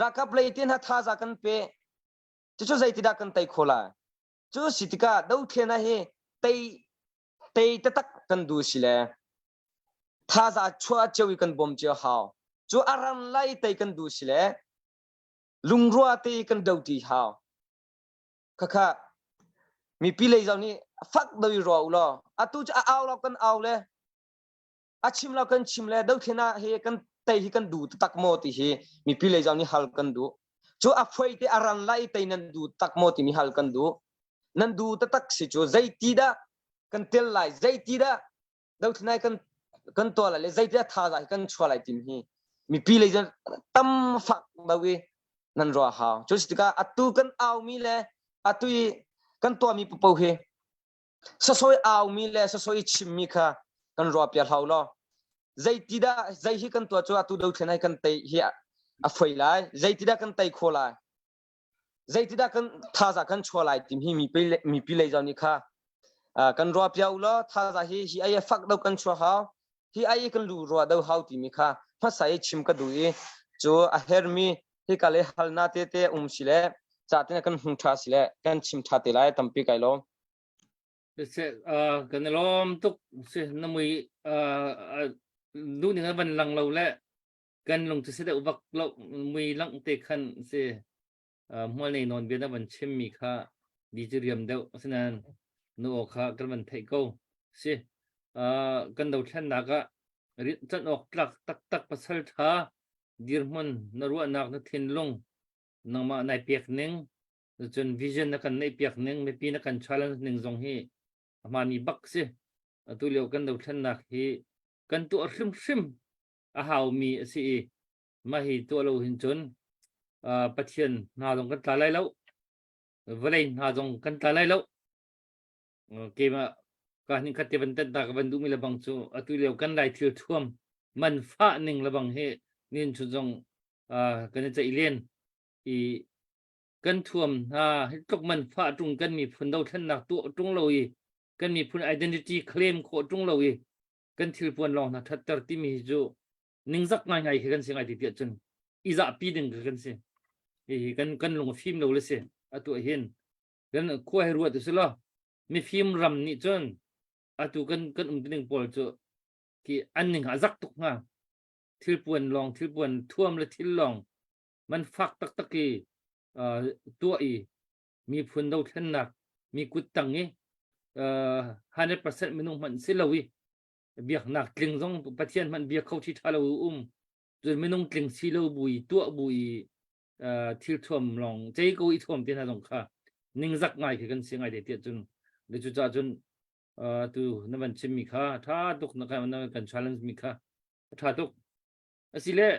Rakap lei te hna thaza kan pe. Cucu zeitidah kan tei khawh lai? Cu si tikah dothlen hi tei tei taktak kan duh si le thaza chuah cio i kan bawm cio hau. Cu a ran lai tei kan duh si le lungrua te kan do ti hau. Khakha mipi lei zong nih fak doi rua u law atu cu a au lo kan au le a chim lo kan chim le dothlen ah hi kan tei hi kan duh tak maw ti hi mipi lei zong nih hal kan duh cu a phuai te a ran lai tei nan duh tak maw timi hal kan duh nan duh taktak si cu zeiti dah kan tel lai zeiti dah dothlen kan kan tuah lai le zeiti dah tha lai kan chuah lai timi hi mipi lei zong tam fak lo i nan ruah hau cu si tikah atu kan au mi le atu i kan tuah mi papo hi Sasawi aumi le sasawi chimmi kha kan ruah piak hau law zeiti dah zei hi kan tuah cu atu dothlen ai kan tei hi a foi lai zeiti dah kan tei kho lai zeiti dah kan thaza kan chua lai tim hi mipi lei zong nih kha kan ruah piak u law thaza hi hi ai fak do kan chua hau hi ai kan lu rua do hau timi kha hmasa i chim ka duh i cu a hermi hi ka le halna te te um si le ca te kan hung tha si le kan chim tha te lai tampi kai lo Se kan lom tuk se na mui nu ning van lang lo le kan lung chu se de vak lo mui lang te khan se hmual nei non bia na van chim mi kha di chu riam deuh asinan nu o kha kan van theih ko si kan do thlen nak ah chan ok tlak tak tak pasal tha dirhmun na ruahnak na thinlung nangmah nai pek ning cun vision na kan neih piak ning mipi na kan challenge ning zong hi a hmani bak si atu lio kan dothlennak hi kan tuah hrimhrim a haumi a si i. Mah hi tuah lo hin cun Pathian hna zong kan tla lai lo. Vawlei hna zong kan tla lai lo. Keimah ka hnin khat te van tet ta ka van duhmi le bang cu atu lio kan lai thil thuam man fah ning le bang hi nin chun zong kan i ceih len i kan thuam hna hi tluk man fah ṭung kan miphun dothlennak tuah ṭung lo i kan miphun identity claim khawh ṭung lo i kan thilpuan lawng hna ṭhatter timi hi cu ningzak ngaingai khi kan si ngai ti tiah cun i zahpi ding khi kan si. Hihi kan kan lung a fim lo le si atu ah hin kan khua hi ruat usih law mifim ram nih cun atu kan kan um ning pawl cu khi an ning a zak tuk hnga. Thilpuan lawng thilpuan thuam le thil lawng man fak taktak i tuah i miphun dothlennak mi kut tang i 100% minung hmanh si lo i biaknak tling zong Pathian hmanh bia kho thi tha lo um cun minung tling si lo bu i tuah bu i thil thuam lawng cei ko i thuam te hna zong kha ningzak ngai khi kan si ngai te tiah cun le cu cah cun tu na van chim mi kha tha tuk na kan challenge mi kha tha tuk asile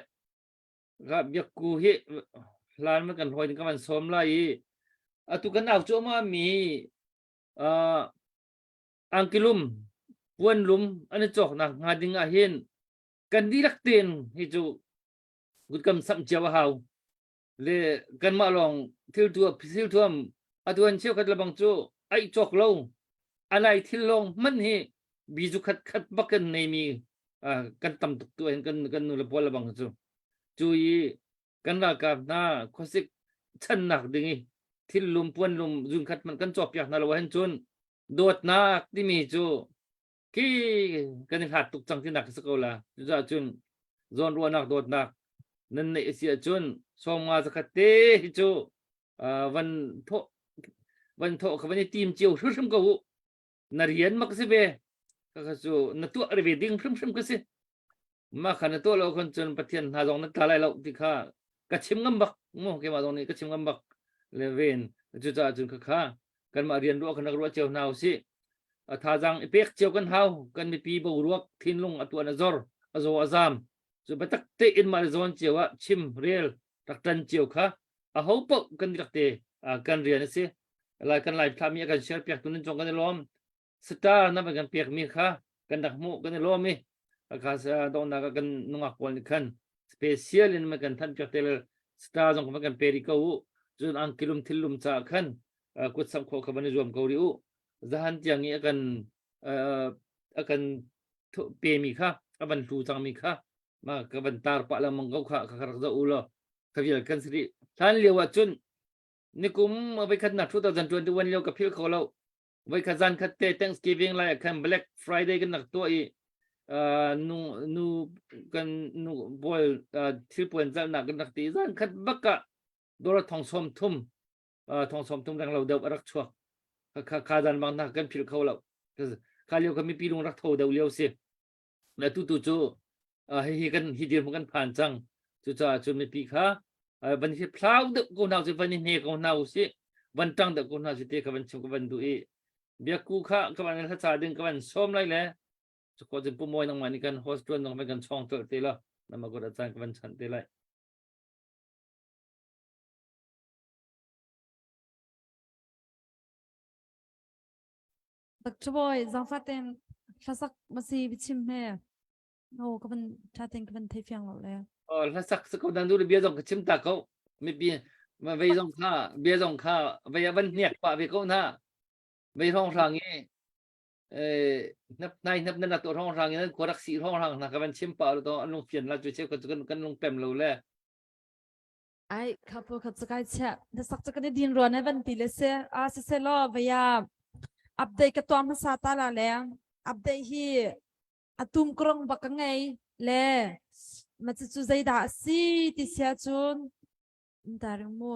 Ka biakku hi hlan ma kan hawi ka van sawm lai i atu kan au cuahmah mi uh, angkilum puanlum an i cawknak hnga ding ah hin kan dihlak tein hi cu kutkam samh cio a hau le kanmah lawng thil tu thil thuam atu an cheukhat lebang cu ai cawk lo alai thil lawng hman hi bizu khat khat bak kan nei mi kan tam tuk tu hin kan kan nu le pawl lebang cu cu i kan ralkap hna khuasik channak ding i thil lum puan lum zun khat man kan cawk piak hna lo hin cun dawtnak timi cu khi kan i hlat tuk cang tinak si ko la cucaah cun zawn ruahnak dawtnak nan neih a si ahcun 50 zakhat te hi cu van thawh van thawh kha van i tim cio hrimhrim ko u na rian mak si ve ka cu na tuah ve ding hrimhrim ka si ma kha na tuah lo khon cun pathian hna zong na tla lai lo ti kha ka chim ngam bak mu keimah zong nih ka chim ngam bak le ven cucaah cun kha kha kanmah rian ruah kan rak ruah cio hna usih a thazang i pek cio kan hau kan mipi boruak thinlung a tuan a zor a zaw a zam cu biatak tein mah le zawn cio ah chim rel rak tan cio kha a ho paoh kan rak te kan rian a si lai kan lai thlami a kan share piak tu nan cung kan i lawm star na kan pek mi kha kan rak hmuh kan i lawm i kha dongnak ah kan nungak pawl nih khan special in man kan than piak te le star zong kan pe ri ko u cun ang kilum thillum ca khan kut sam kho kha van i zuam ko ri u zahan tiang i a kan a kan pe mi kha a van hlu cang mi kha ma ka van tar pah lengmang ko kha ka rak zoh u law kha vial kan si rih hlan lio ah cun nikum voikhat nak 2021 lio ka phil kho lo voikhat zan khat te Thanksgiving lai ah khan Black Friday kan rak tuah i nu nu kan nu bawl thilpuan zalhnak kan rak ti zan khat bak ah dollar thong sawm thum thong sawm thum reng lo deuh a rak chuak kha kha zan bang na kan phil kho lo kha lio kha mipi lung rak tho deuh lio si le tu tu cu hihi kan hi dirhmun kan phan cang cucaah cun mipi kha van hi phlau deuh ko hna usih van i hne ko hna usih van ṭang deuh ko hna usih te kha van chim ka van duh i biakku kha ka van hla ding ka van sawm lai le cu cun pumawi nangmah nih kan host tuan nang kan chong tolh te la nama kut a caan ka van chanh te lai. Dr. Boy, zangfaten hlasak masi bichim he. No, ka van thaten ka van thei fiang lo le. Oh, hlasak sa ko dan du bia zong ka chim ta ko. Mi bi ma vei zong kha bia zong kha vei van hniak pa ve ko na. Vei rong rang i eh nap nai nap na to rong rang in ko rak si rong rang na ka van chim pa to an lung fian la chu che ka kan kan lung pem lo le. Ai, khapu kha chu kai chia. Na sak chu kan i din ruan e van ti le se. A se se lo vaya update ka tuam hmasa ta la le. Update hi atum krong bak ka ngei le ma chu chu zeidah a si ti sia cun taring mu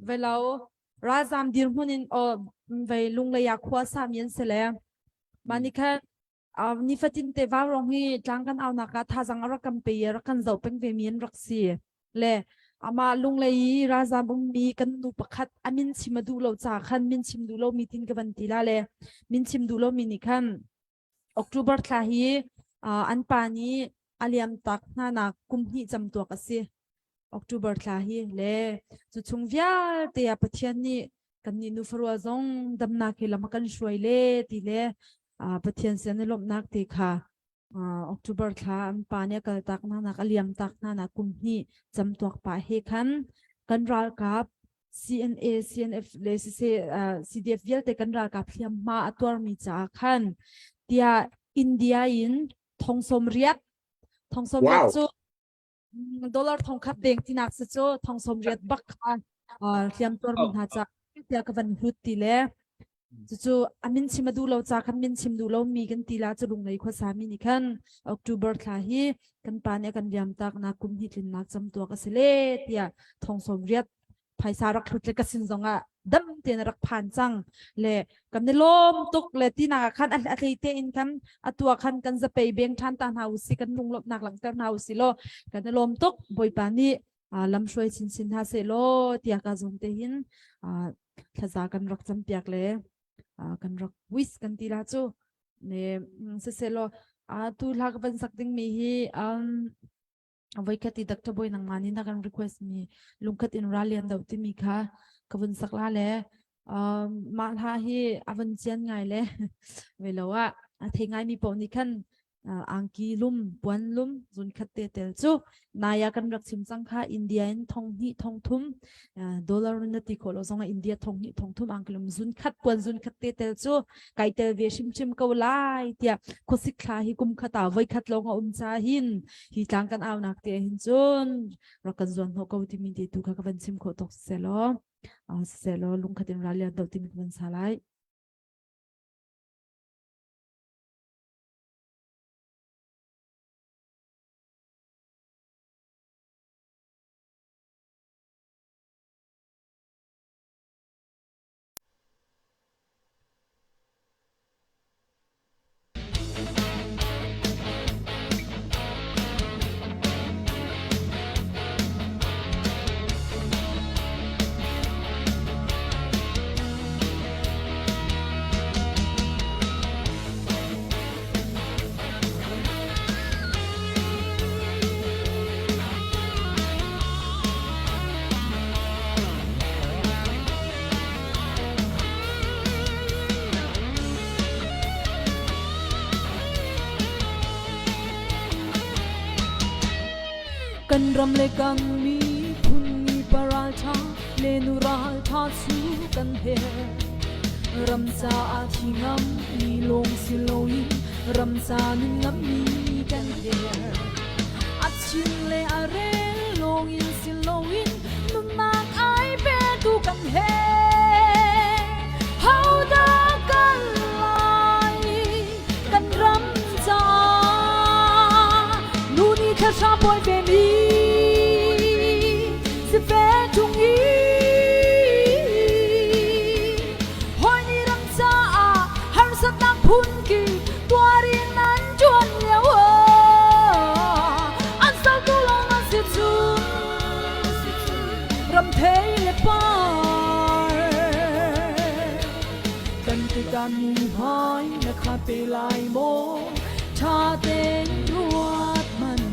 velo ralzam dirhmun in o vei lunglei ah khua sa mi an si le mani khan nifatin te vaurong hi tlang kan aunak ah thazang a rak kan pe i rak kan zoh peng ve mi an rak si le ama lunglei i ralzam ummi kan nu pakhat a min chim a duh lo ca khan min chim duh lo mi tin ka van ti la le min chim duh lo mi nih khan October thla hi an pa nih. a liam tak hna nak kum hnih cam tuak a si. October thla hi le cu chung vialte ah Pathian nih kannih nufarual zong damnak he lam a kan hruai le ti le Pathian sin i lawmhnak te kha October thla an pa nih a kal tak hna nak a liam tak hna nak kum hnih camtuak pah he khan kan ralkap CNA, CNF le CDF vialte kan ralkap hliamhma a tuarmi caah khan tiah India in thong sawm riat thong sawm riat cu dollar thong khat deng tinak si cu thong sawm riat bak kha hliam tuarmi hna ca tiah ka van hlut ti le cucu a min chim a duh lo ca khan min chim duh lo mi kan ti la cu lunglei khuasa mi nih khan October thla hi kan pa nih a kan liam tak nak kum hnih tlinnak camtuak a si le tiah thong sawm riat phaisa rak hlut le ka sin zongah dam tein rak phan cang le kan ni lawm tuk le tinak ah khan a hlei te in khan atua khan kan zapei beng than ta hna usi kan lunglawmhnak langhter hna usi law kan i lawm tuk. Bawipa nih lamhruai chinchin hna seh law tiah ka zum te hin thlaza kan rak campiak le kan rak wish kan ti la cu ne siselaw tu hla ka van sak ding mi hi voikhat i Dr. Boy nangmah nih na kan request mi lungkhat in ralian do timi kha ka vun sak la le mah hla hi a van cian ngai le ve lo ah a thei ngai mi paoh nih khan angki lum puan lum zun khat te tel cu naya kan rak chim cang kha India in thong hnih thong thum dollar na ti khawh lo zong ah India thong hnih thong thum angki lum zun khat puan zun khat te tel cu kai tel ve hrimhrim ko lai tiah khuasik thla hi kum khat ah voi khat lawng a um cha hin hi tlang kan au nak te hin cun rak kan zuan hnawh ko timi te tu kha ka van chim khawh tok selaw selaw lungkhat in ralian do timi ka van sa lai. Kan ram le kan miphun ni paralṭha le nu ralṭha cu kan herh. Ram caah thi ngam mi lawng si loin ram ca nun ngam mi kan herh. A chin le a rel lawng in si loin nunnak ai petu kan herh. Hodah kan lai kan ram caah nu nih thla pawi ve mi si ve ṭung i hawi nih ram caah harsatnak phunkip tuar in an ṭuan lio ah an sautu lawng an si cun ram thei le par kan tikah mi hmai na kha pe lai maw ṭha tein ruat hmanh.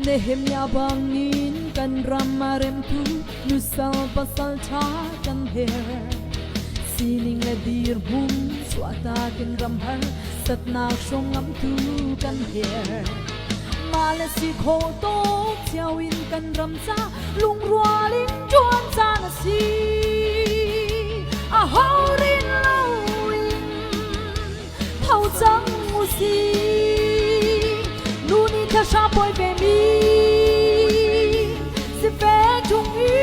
Nehemiah bangin kan ram a remtu nusal pasal ṭha kan herh. Sining le dirhmun chuahtak in ram har satnak hrawng ngamtu kan herh. Mah le si khawh tawk cio in kan ram ca lungrual in ṭuan caan a si. A ho rin loin tho cang u si. Nu nih thahra pawi ve mi si ve ṭung i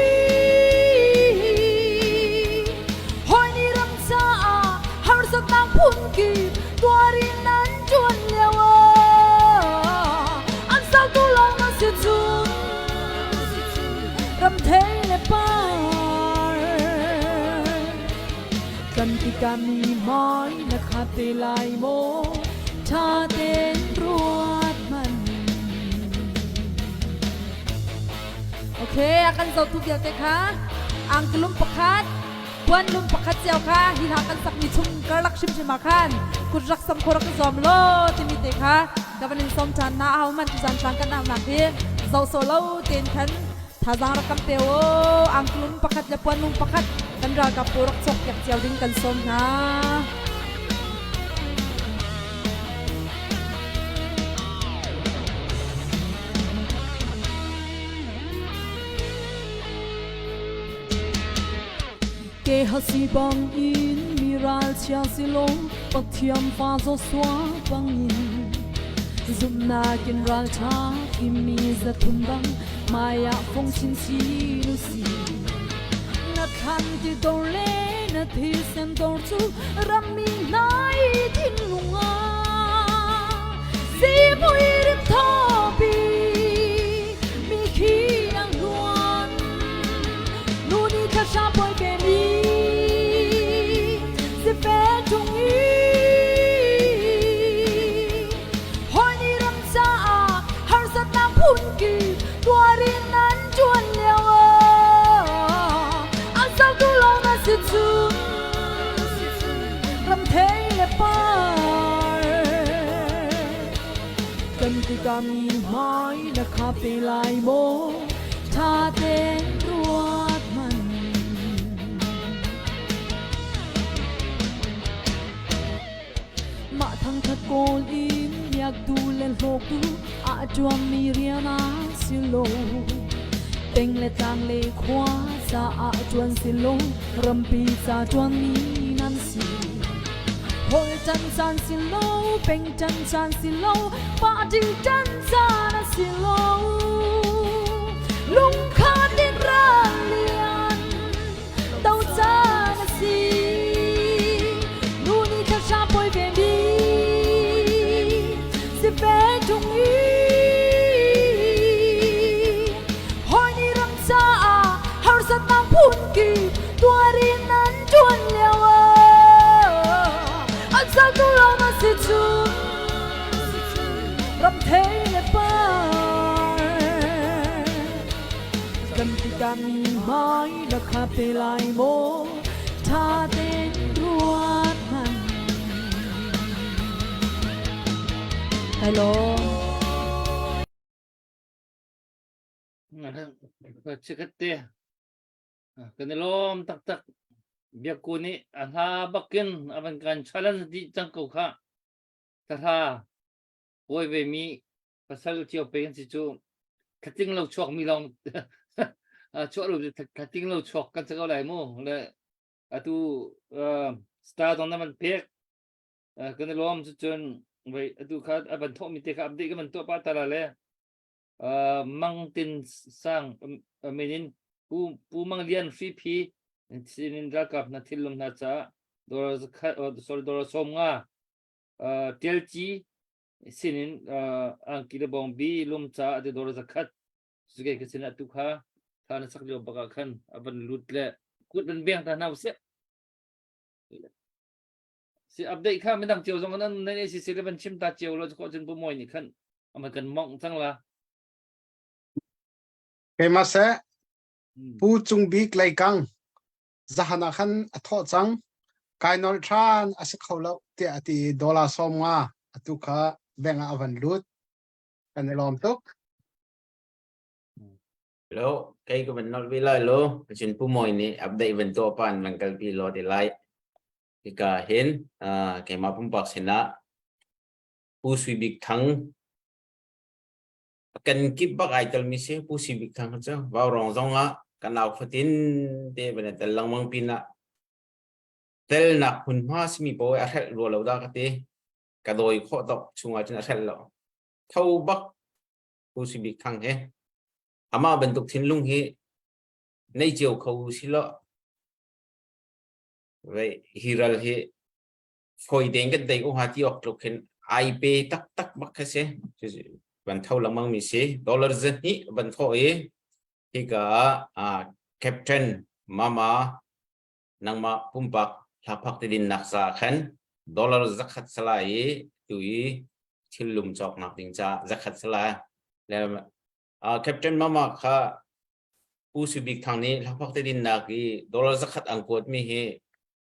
hawi nih ram caah harsatnak phunkip tuar in an ṭuan lio ah an sautu lawng an si cun ram thei le par kan tikah mi hmai na khat te lai maw ṭha tein ruat hmanh. Okay, a kan zohtu vialte kha angkulum pakhat. Puan lum pakhat cio kha hi hla kan sakmi chung karlak hrimhrim ah khan kut rak sam kho rak i zuam law timi te kha ka van in sawm ṭhan na aho hmanh tuzan tlang kan aunak hi zoh sawh lo tein khan thazaang rak kan pe u angklum pakhat le puanlung pakhat kan ralkap pawl rak cawk piak cio ding kan sawm hna. Ke hasi bang in mi ralchia si lo Pathian fa Joshua bangin zumhnak in ralṭha thimmi zathum bang hmaiah fong sin si nu si na thlan ti dor le na thisen dor cu rammi hna i thinlung ah zimui rim thawpi mi khi ang hluan Nu nih thahra pawi ve mi si fe ṭung i hawi nih ram caah harsatnak phunkip tuarin nan ṭuan lio ah a zohtu lawng na si cun ram thei le par kan tikah mi hmai na khap te lai maw ṭha tein ruat hmanh. Mah thangṭhat kawl in miaktu le hlawktu a ṭuanmi rian a si lo. Peng le tlang le khua caah ṭuan si lo, rampi ca ṭuanmi nan si. Holh ṭan caan si lo, peng ṭan caan si lo, party ṭan caan a si lo. Lungkhat in ral lian do caan a si. Nu nih thahra pawi ve mi si ve ṭung i hawi nih ram caah harsatnak phunkip tuarin nan ṭuan lio ah an saltu lawng a si cun ram thei le par kan tikah mi hmai na khap te lai maw ṭha tein ruat hmanh Hello. Chikat te. Kan i lawm taktak. Biakku nih a hla bakin a van kan challenge dih cang ko khah. Ka hla pawi ve mi pasal cio pe kan si cu thlating lo chuak mi lawng chuah lo thlating lo chuak kan si ko lai mu. Le atu star zong na van pek kan i lawm cucun voi atu kha a van thawh mi te kha update ka van tuah pa ta la le Mang Tin Sang min in Pu, Pu Mang Lian Hriphi sinin ralkap hna thillum hna caah dollar zakhat sorry dollar 50 Tialci sinin angki le bawngbi lum caah ati dollar 100 suke ka sin atu kha tha na sak lio bak ah khan a van lut le kut van beng ta hna usih Si update kha midang cio zong nan nan ACC le van chim ta cio lo ko cun pu moi nih khan ama kan mong cang la. Keimah seh Pu Cung Bik Leikang zahan ah khan a thawh cang kai nol ṭhan a si kho lo tiah a ti i dollar 50 atu kha bank ah a van lut kan i lawm tuk. Lo kei ka van nolh ve lai lo cun Pu Moi nih update van tuah pa in van kalpi law ti lai. Hika hin keimah pumpak sinah Pu Sui Bik Thang kan kip bak ai telmi si Pu Sui Bik Thang cu Vaurawng zong ah kan nau fatin te van tel lengmang pinah telnak hmunhma simi paoh a hrelh rua lo dah ka ti ka dawi khawh tok chungah cun a hrelh lo tho bak Pu Sui Bik Thang he amah bantuk thinlung hi nei cio kho si lo Vei hi ral hi fawi tein kan tei ko hnga ti awk tluk khin ai pe taktak bak kha si. Van tho lengmang mi si. Dollar 200 van thawh i hika ah Captain Mama nangmah pumpak hlaphak tidin nak za khan dollar 100 sala i tu i thil lum cawk nak ding ca 100 sala le Captain Mama kha. Pu Sui Bik Thang nih hlakphak te dinnak i dollar zakhat an kuat mi hi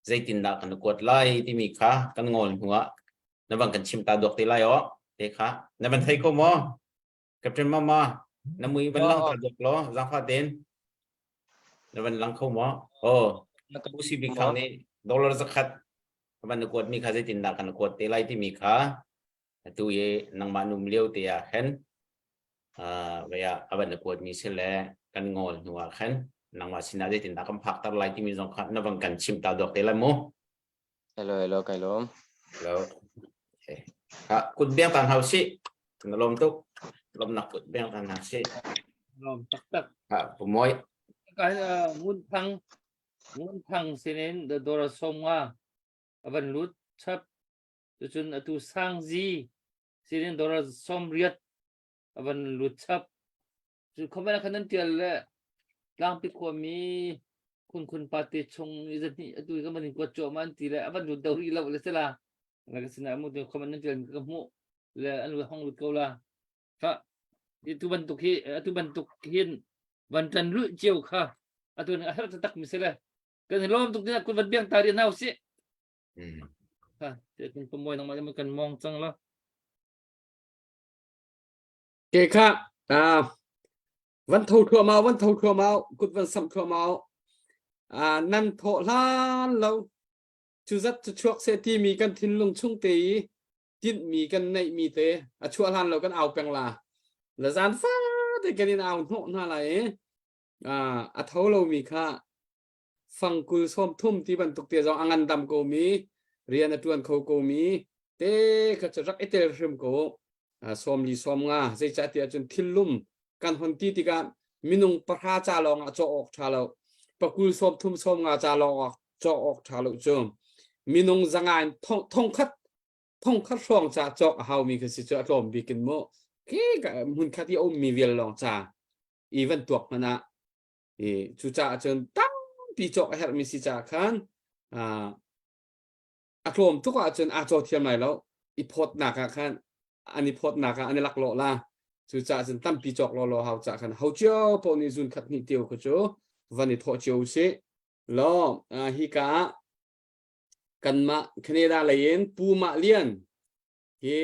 zeitindah kan kuat lai timi kha kan ngol hnu ah na van kan chim ta duak te lai aw te kha na van thei ko maw Captain Mama na mui van lang ta duak law zangfa ten na van lang kho maw oh Pu Sui Bik Thang nih dollar zakhat van na kuat mi kha zeitindah kan kuat te lai timi kha atu i nangmah num lio te ah khan vaya a van na kuat mi si le kan ngol hnu ah khan nangmah sinah zeitindah kan phak tar lai timi zong kha na van kan chim ta dok te lai mu Hello hello kai lawm. Hello. Ha kut biang tan hau si. Na lawm tuk. Lawm nak kut biang tan hau si. Lawm taktak. Ha pumoi. Kai ngun thang ngun thang sinin the dora som nga avan lut chap Cucun atu Sangzi sinin dollar 80 a van lut chap. Cu comment ah khan nan tial le tlangpi khuami khun khun party chung i zahnih atu i kan van in kuat cuahmah an ti le a van lut do rih lo le sila. La ka sinah mu tu comment nan tial mi ka hmuh le an lut hong lut ko la. Fa tu bantuk hi atu bantuk hin van tan lu cio kha atu a har tak mi sile kan lawm tuk ding kun van biang ta ri nau si Kan mong cang la. Ke kha van tho thluahmah van tho thluahmah kut van samh thluahmah nan thawh hlan lo cu zat cu chuak seh timi kan thinlung chung te i tinhmi kan neihmi te a chuah hlan lo kan au peng la la zan fa te kan in au hnawh hna lai i a tho lomi kha fangkul 30 ti bantuk te zong a ngandam ko mi rian a tuan kho ko mi te kha cu rak i tel hrim ko 40 50 zeicah tiah cun thillum kan hon ti tikah minung pahra ca lawng ah cawk awk tha lo pakul 30 50 ca lawng ah cawk awk tha lo cu minung zanga in thong khat thong khat hrawng ca cawk a hau mi kha si cu a tlawm bik in mu khi hmun khat i a um mi vial lawng ca i van tuak hmanh ah I cucaah cun tampi cawk a herhmi si caah khan a tlawm tuk ahcun aa caw thiam lai lo. I phawtnak ah khan an i phawtnak ah an i laklawh la. Cucaah cun tampi cawk lawlaw hau caah khan ho cio paoh nih zun khat hnih tio kha cu van i thawh cio usih. Law hika ah kanmah Canada lei in Pu Mah Lian hi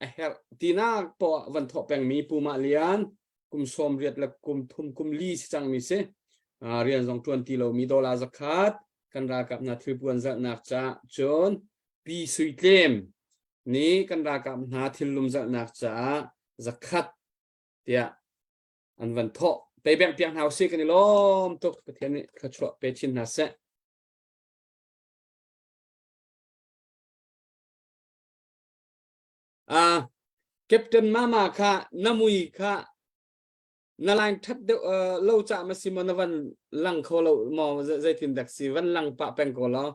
a herh tinak poah van thawh pengmi Pu Mah Lian kum 80 le kum thum kum li si cangmi si rian zong tuan ti lomi dollar zakhat kan ralkap hna thilpuan zalhnak ca cun Pi Sui Tlem nih kan ralkap hna thillum zalhnak caah zakhat tiah an van thawh peibeng piak hna usih kan i lawm tuk Pathian nih thluachuah pe chin hna seh. Uh, Captain Mama kha na mui kha na line that deuh uh, lo cha ma si mo na van lang kho lo mo zeitin dak si van lang pa peng ko lo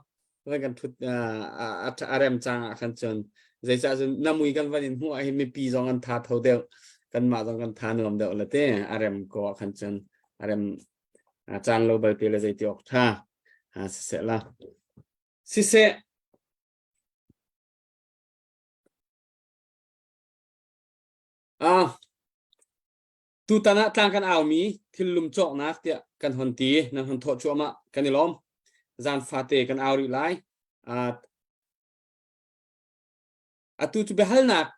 van kan thut uh, a rem chang ah khan chun zeica cun na mui kan van in hmu ah hin mipi zong an tha tho deuh kan mah zong kan tha nuam deuh la te a rem ko ah khan chun a rem caan lo balte le zeiti ok tha ha siseh la siseh Ah, tutan ah tlang kan aumi thillum cawknak tiah kan hon ti nan hon thawh cuahmah kan i lawm. Zan fate kan au rih lai. Ah, atu cu biahalnak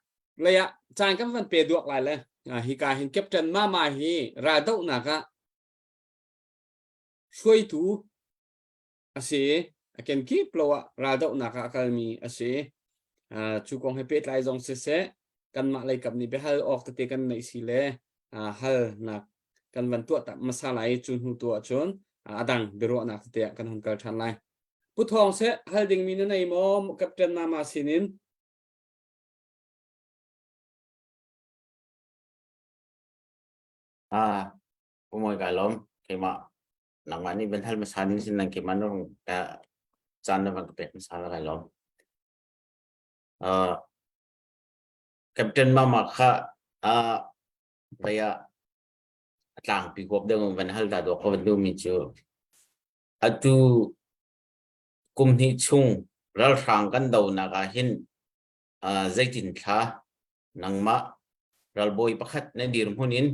lei ah caan kan van pe duak lai le ah, hika hin Captain Mama hi raldohnak ah hruaitu a si. A kenkip lo ah raldohnak ah a kalmi a si. Uh, cu kong he pehtlai zong siseh, kanmah lei kap nih biahal awk tete kan neih si le uh, halnak kan van tuah tak hmasa lai cu hnu tu ahcun uh, a dang biaruahnak tete ah kan hun kal ṭhan lai. Pu Thawng seh hal dingmi na nei maw Captain Mama sinin? Ah, pumoy ka lom keimah nangmah nih van hal hmasa ning sin nang keimah na rung ka caan na van ka pek hmasa la kai lawm. Uh, Captain Mama kha uh, vaya a tlangpi huap deuh van hal ta dawk ka van duhmi cu atu kum hnih chung ralhrang kan donak ah hin uh, zeitin thla nangmah ralbawi pakhat na dirhmun in.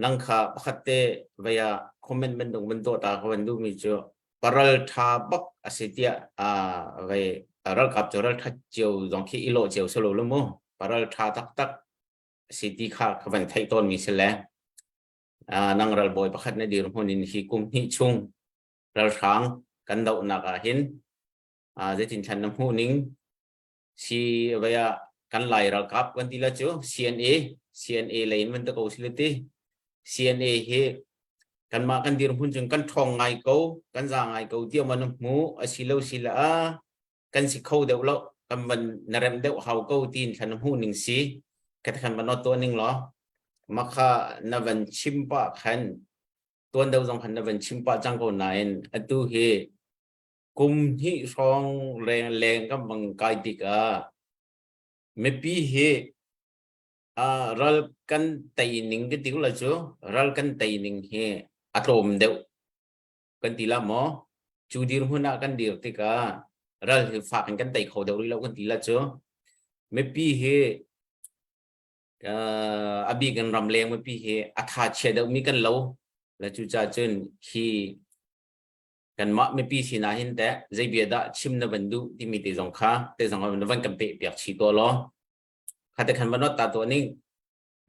Nang kha pakhat te vei ah comment bantuk van tuah ta ka van duhmi cu paral tha bak a si tiah vei ralkap cu ral that cio zong khi i lawh cio si lo lu mu. Paral tha taktak si ti kha ka van theih tawnmi si le nang ralbawi pakhat na dirhmun in hi kum hnih chung ralhrang kan dohnak ah hin zeitin thlan na hmuh ning si vei ah kan lai ralkap kan ti la cu CNA CNA lei in van ta ko si le ti CNA hi kanmah kan dirhmun cun kan ṭhawng ngai ko kan za ngai ko tiah man hmu a si lo si la kan si kho deuh lo kan van na rem deuh hau ko tiin thlan hmuh ning si ka khan van to ning law makha na van chim pa khan tuan deuh zong khan na van chim pa cang ko nain atu hi kum hnih hrawng leng leng kan bang kai tikah mipi hi ral kan tei ning ka ti la cu ral kan tei ning hi a tlawm deuh kan ti la maw cu dirhmun ah kan dir tikah ral hi fak in kan tei kho deuh rih lo kan ti la cu mipi hi a bik in ramleng mipi hi a tha chia deuh mi kan lo la cu ca cun hi kanmah mipi sinah hin teh zei bia dah chim na van duh timi te zong kha te zong na van kan peh piak chi to law kha te khan van ta to ning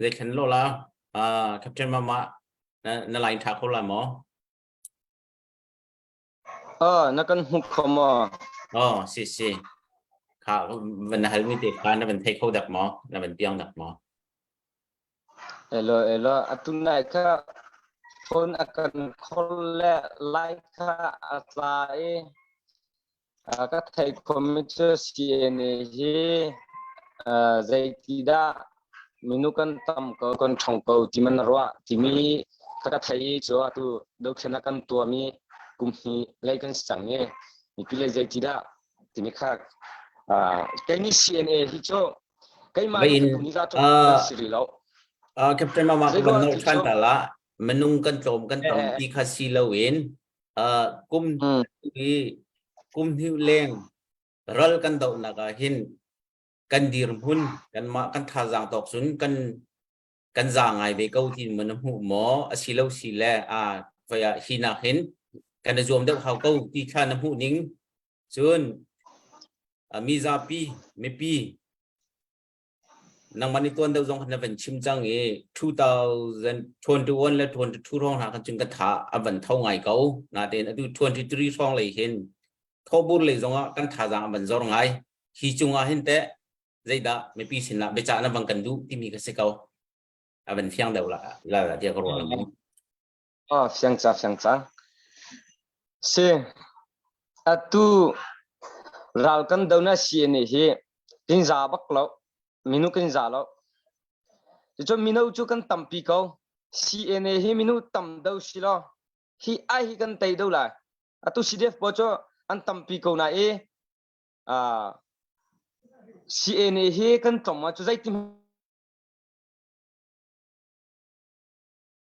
zei thlen lo la captain mama na na line tha kho la maw Ah, na kan hmu kho maw? Oh, si si. Kha van na hal mi te kha na van thei kho dak maw? Na van piang dak maw? Elo elo atu nai kha phone a kan call le lai kha a tla i ka thei khomi cu CNA hi zeiti dah minu kan tam ko kan ṭhong ko ti man ruah timi kha ka thei i cu atu dothlen a kan tuahmi kum hnih lei kan si cang i mipi le zeiti dah timi kha kei nih CNA hi cu keimah nih ka ni za cu kan si rih lo. Captain Mama ka van nolh ṭhan ta la minung kan tlawm kan tam ti kha si loin kum hi kum hnih leng ral kan dohnak ah hin kan dirhmun kanmah kan thazaang tawk cun kan kan za ngai ve ko ti mun na hmuh maw a si lo si le a voi ah hi nak hin kan i zuam deuh hau ko ti thla na hmuh ning cun mi zapi mipi nangmah nih tuan deuh zong khan na van chim cang i 2021 le 22 hrawng hna khan cun ka tha a van tho ngai ko natein atu 23 hrawng lei hin thobur lei zongah kan thazaang a van zor ngai hi cungah hin teh zeidah mipi sinah biacah na van kan duh timi ka si ko a van fiang deuh la la la tiah ka ruah lo Oh, fiang ca fiang ca. Si atu ral kan do na CNA hi kin za bak lo minu kin za lo cucun mino cu kan tampi ko CNA hi minu tam do si lo hi ai hi kan tei do lai atu CDF pawl cu an tampi ko na i CNA hi kan tlawm ah cu zeiti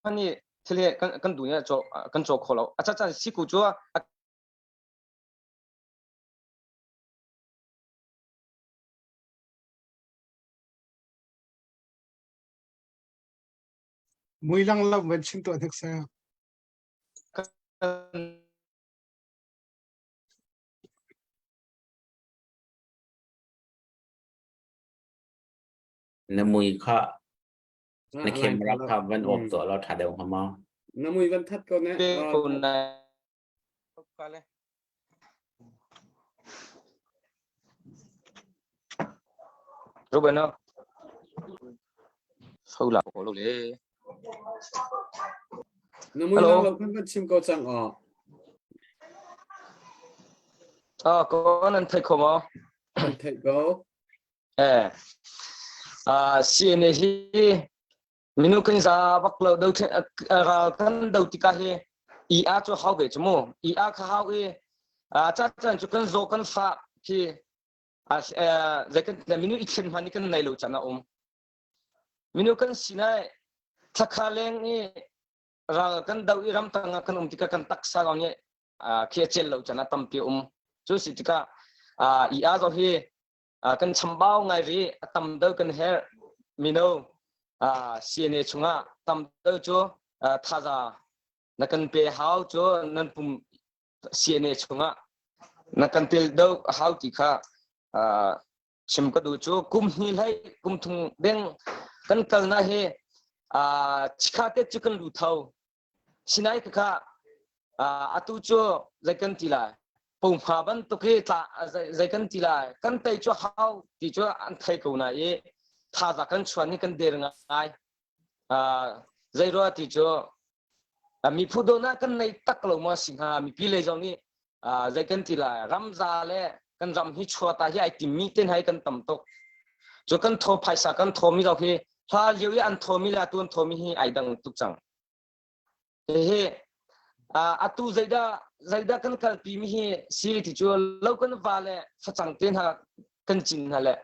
hmanh i thil hi kan kan duh ni kan caw kho lo a chan siku cu a Mui lang lo van chim tuah hnik sa. Na mui kha na camera kha van off tuah law tha deuh hnga maw? Na mui van that ko ne. Ko na. Ruben no. Sâu la ko lo le. Na mui lang lo kan van chim ko cang aw. Ah, ko nan thei kho maw? Kan theih ko. Eh. Ah, CNA hi minu kan za bak lo do ral kan do tikah hi ER cu hau ve cu mu ER kha hau i ca can cu kan zaw kan fa khi zei kan minu i thlen hman i kan nei lo can a um minu kan sinai thlakha leng i ral kan do i ramtang ah kan um tikah kan taksa lawng nih khi a cel lo can a tampi um cu si tikah ER zo hi kan chambau ngai ri a tam deuh kan herh mino. CNA chungah tam deuh cu thaza na kan pe hau cu nan pum CNA chungah na kan tel deuh hau ti kha chim ka duh cu kum hnih hlei kum thum deng kan kalna hi chikha te cu kan lu tho sinai kha atu cu zei kan ti lai pumha bantuk hi tla zei kan ti lai kan tei cu hau ti cu an thei ko na i thaza kan chuan hi kan der ngai zei rua ti cu Miphu dawhnak kan nei tak lo maw si hnga mipi lei zong nih zei kan ti lai ramza le kan ram hi chuata hi ai timmi te hna hi kan tam tuk cu kan thaw phaisa kan thawmi zong hi hla lio i an thawmi le atu an thawmi hi ai dang tuk cang hihi atu zeidah zeidah kan kalpi mi hi si ti cu lo kan va le facang te hna kan cin hna le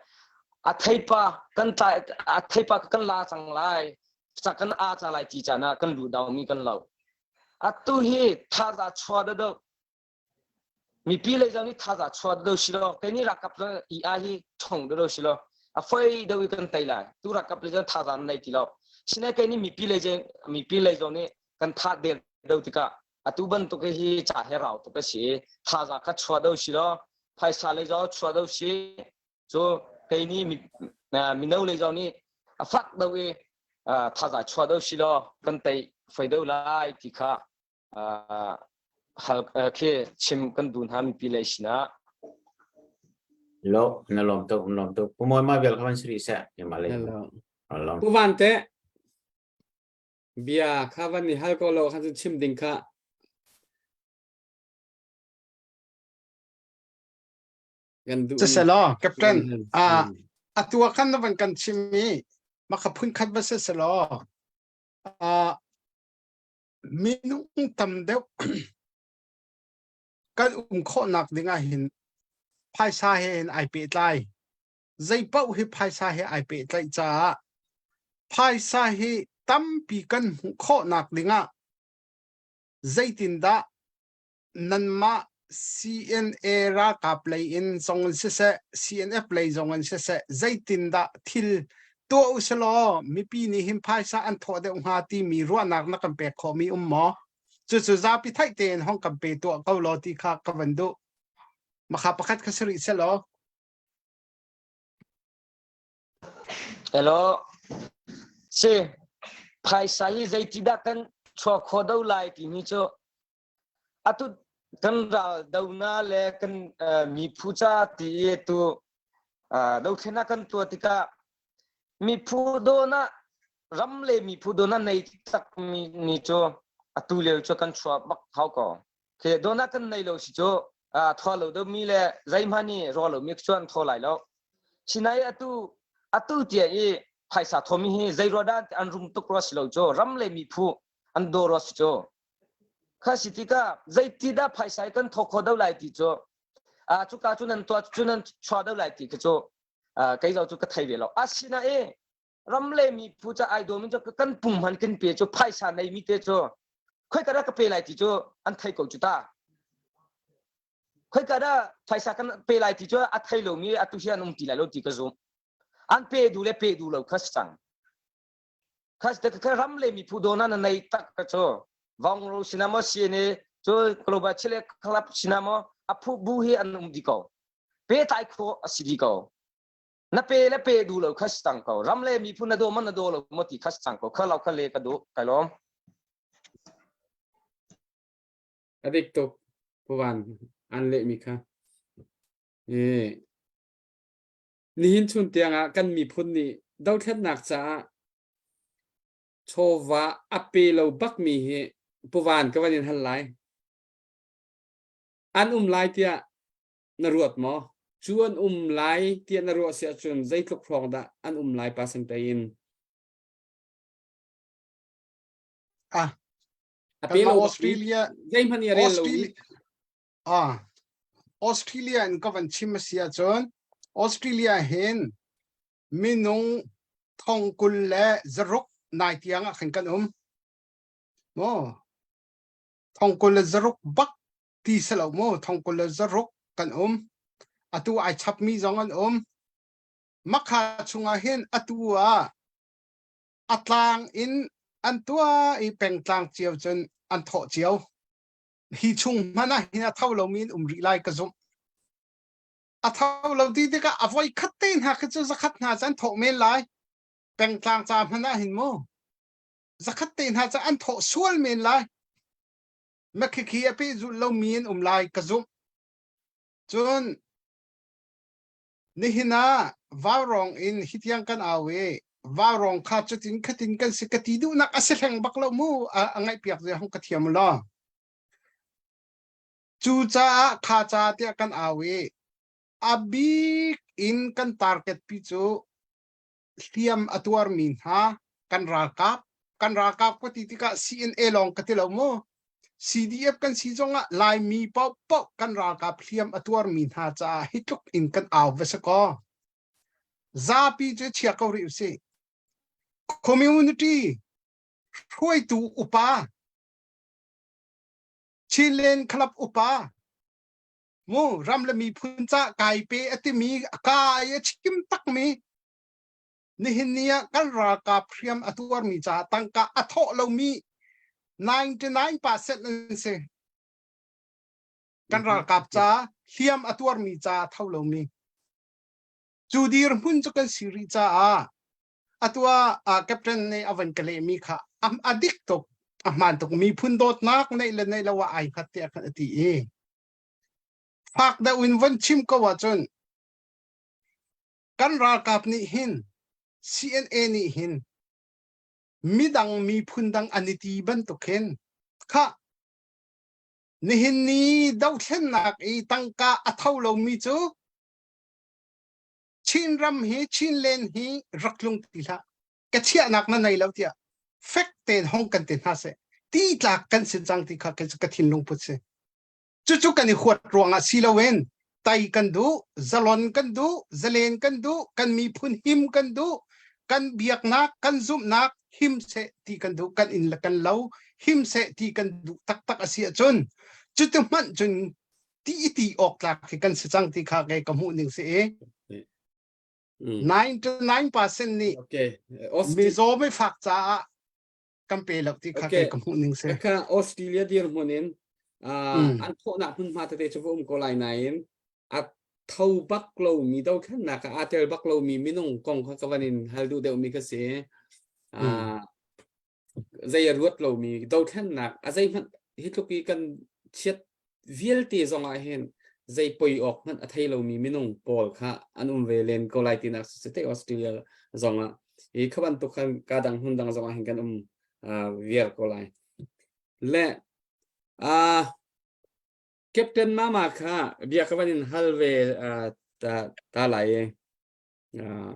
a theipa kan tlai a theipa kan la cang lai Ca kan aa ca lai ti caan ah kan lu daumi kan lo. Atu hi thaza chua do do mipi lei zong nih thaza chua do si lo kei nih rakap i a hi chong do do si lo a foi do i kan tei lai tu rakap lei zong thaza an nei ti lo sinai kei nih mipi lei zong mipi lei zong nih kan tha del do tikah atu bantuk hi ca he rau tuk a si thaza kha chua do si lo phaisa lei zong chua do si Cu kei nih mino lei zong nih a fak deuh i thaza chuah deuh si law kan tei fei deuh lai ti kha hal khi chim kan duh hna mipi lei sinah. Lo na lawm tuk na lawm tuk. Pu Mawi ma vial kha van siri seh ma le. Pu Van te bia kha van ni hal ko lo khan cun chim ding kha kan duh Siselaw, Captain, ah atu ah khan na van kan chim i maka phun khat va siselaw, ah minung tam deuh kan um khawhnak ding ah hin phaisa he hin ai pehtlai. Zei paoh hi phaisa he ai pehtlaih caah phaisa hi tampi kan hmuh khawhnak ding ah zeitindah nanmah CNA ralkap lei in zong in siseh, CNF lei zong in siseh, zeitindah thil tuah u selaw mipi nih hin phaisa an thawh deuh hnga timi ruahnak na kan pek khawhmi um maw? Cucu zapi theih tein hong kan pe tuah ko law ti kha ka van duh. Makha pakhat kha si rih selaw. Hello. Si, phaisa hi zeitidah kan chuah khawh do lai timi cu Atu kan ral dona le kan miphu ca ti i tu dothlennak kan tuah tikah miphu dona ram le miphu dona nei takmi ni cu atu lio cu kan chuah bak hau ko. Khi dona kan nei lo si cu thaw lo deuhmi le zeihmanh nih raw lomi cu an thaw lai lo. Sinai atu atu tia i phaisa thomi hi zei rua dah an rum tuk rua si lo cu ram le miphu an daw rua si cu Kha si tikah zeitidah phaisa hi kan thawk kho deuh lai ti cu ah cuka cu nan tuah cu nan chuah deuh lai ti khi cu kei zo cu ka thei ve lo. Asinain ram le mipu ca ai dawmi cu kan pum hman kan pe cu phaisa neimi te cu khoika dah ka pe lai ti cu an thei ko cu ta. Khoika dah phaisa kan pe lai ti cu a thei lomi atu hi an um ti lai lo ti ka zum. An pe duh le pe duh lo kha si cang. Kha ram le miphu dawna na nei tak ka cu vongro sinamo CNA cu global chile club sinamo a phu bu hi an um di ko pe tlai kho a si di ko na pe le pe du lo kha si cang ko ram le miphun na do man na do lo mo ti kha si cang ko kha lo kha le ka du kai lom adik tuk puwan an le mi kha e Nihin chun tiangah kan miphun nih dothlennak caah chawva a pe lo bakmi hi puvan ka van in hal lai. An um lai tiah na ruat maw? Cu an um lai tiah na ruah si ahcun zeitluk hrawng dah an um lai percentage in? Ah, A pe lo bakmi, Australia zeihmanh i a rel lomi. Ah, Australia in ka van chim a si ahcun Australia hin minung thong 26 nai tiang ah khan kan um. Maw thong 26 bak ti si lo maw thong 26 kan um. Atu ai chapmi zong an um. Makha chungah hin atu ah. A tlang in an tuah i pengtlang cio cun an thawh cio. Hi chung hmanh ah hin a tho lomi in um rih lai ka zumh. A tho lo ti tikah a voi khat te hna khi cu zakhat hna cu an thawh men lai. Pengtlang ca hmanh ah hin mu. Zakhat te hna cu an thawh sual men lai. Na khikhi a pehzulh lomi in um lai ka zumh. Cun nihin ah vaurawng in hitiang kan au i vaurawng kha cutin khatin kan si ka ti duhnak a si hleng bak lo mu a, a ngaihpiak zia hung ka thiam law. Cucaah kha ca tiah kan au i a bik in kan target pi cu hliam a tuarmi hna kan ralkap kan ralkap ka ti tikah CNA lawng ka ti lo mu CDF kan si zongah Laimi paohpaoh kan ralkap hliam a tuarmi hna caah hi tluk in kan au va si kaw zapi cu chia ko rih usih community hruaitu upa Chinland Club upa mu ram le miphun ca kai pe a timi ka i a chim takmi nihin ni ah kan ralkap hriam a tuarmi ca tangka a thawh lomi 99% an si kan ralkap ca hliam a tuarmi ca tho lomi cu dirhmun cu kan si rih caah atua captain nih a van ka lehmi kha a dik tuk a hmaan tuk miphun dawtnak neih le neih lo ah ai hngat tiah khan a ti i fak deuh in von chim ko ahcun kan ralkap nih hin CNA nih hin midang miphun dang an i ti bantuk hin kha nihin ni dothlennak i tangka a tho lomi cu Chinram hi Chinland hi rak tlung ti hlah ka chiahnak na nei lo tiah fek tein hong kan ti hna seh ti tlak kan si cang ti kha ka thinlung put si cucu kan i huat ruangah si loin tai kan duh zalon kan duh zalen kan duh kan miphun him kan duh kan biaknak kan zumhnak him seh ti kan duh kan inn le kan lo him seh ti kan duh taktak a si ahcun cuti hmanh cun ti ti awk tlak khi kan si cang ti kha kei ka hmuh ning si i 99% nih okay. mizaw mi fak caah kan pe lo ti kha kei ka hmuh ning si. Ka Australia dirhmun in an thawhnak hmunhma tete cu va um ko lai nain a tho bak lomi dothlennak ah aa tel bak lomi minung kong kha ka van in hal duh deuhmi ka si. Zei a ruat lomi dothlennak a zeihmanh hi tluk i kan chiat vialte zong ah hin zei poi awk hmanh a thei lomi minung pawl kha an um ve len ko lai tinak si te Australia zong ah i kha bantuk khan ka dang hmun dang zong ah hin kan um viar ko lai le uh, Captain Mama kha bia ka van in hal ve ta, ta lai e uh,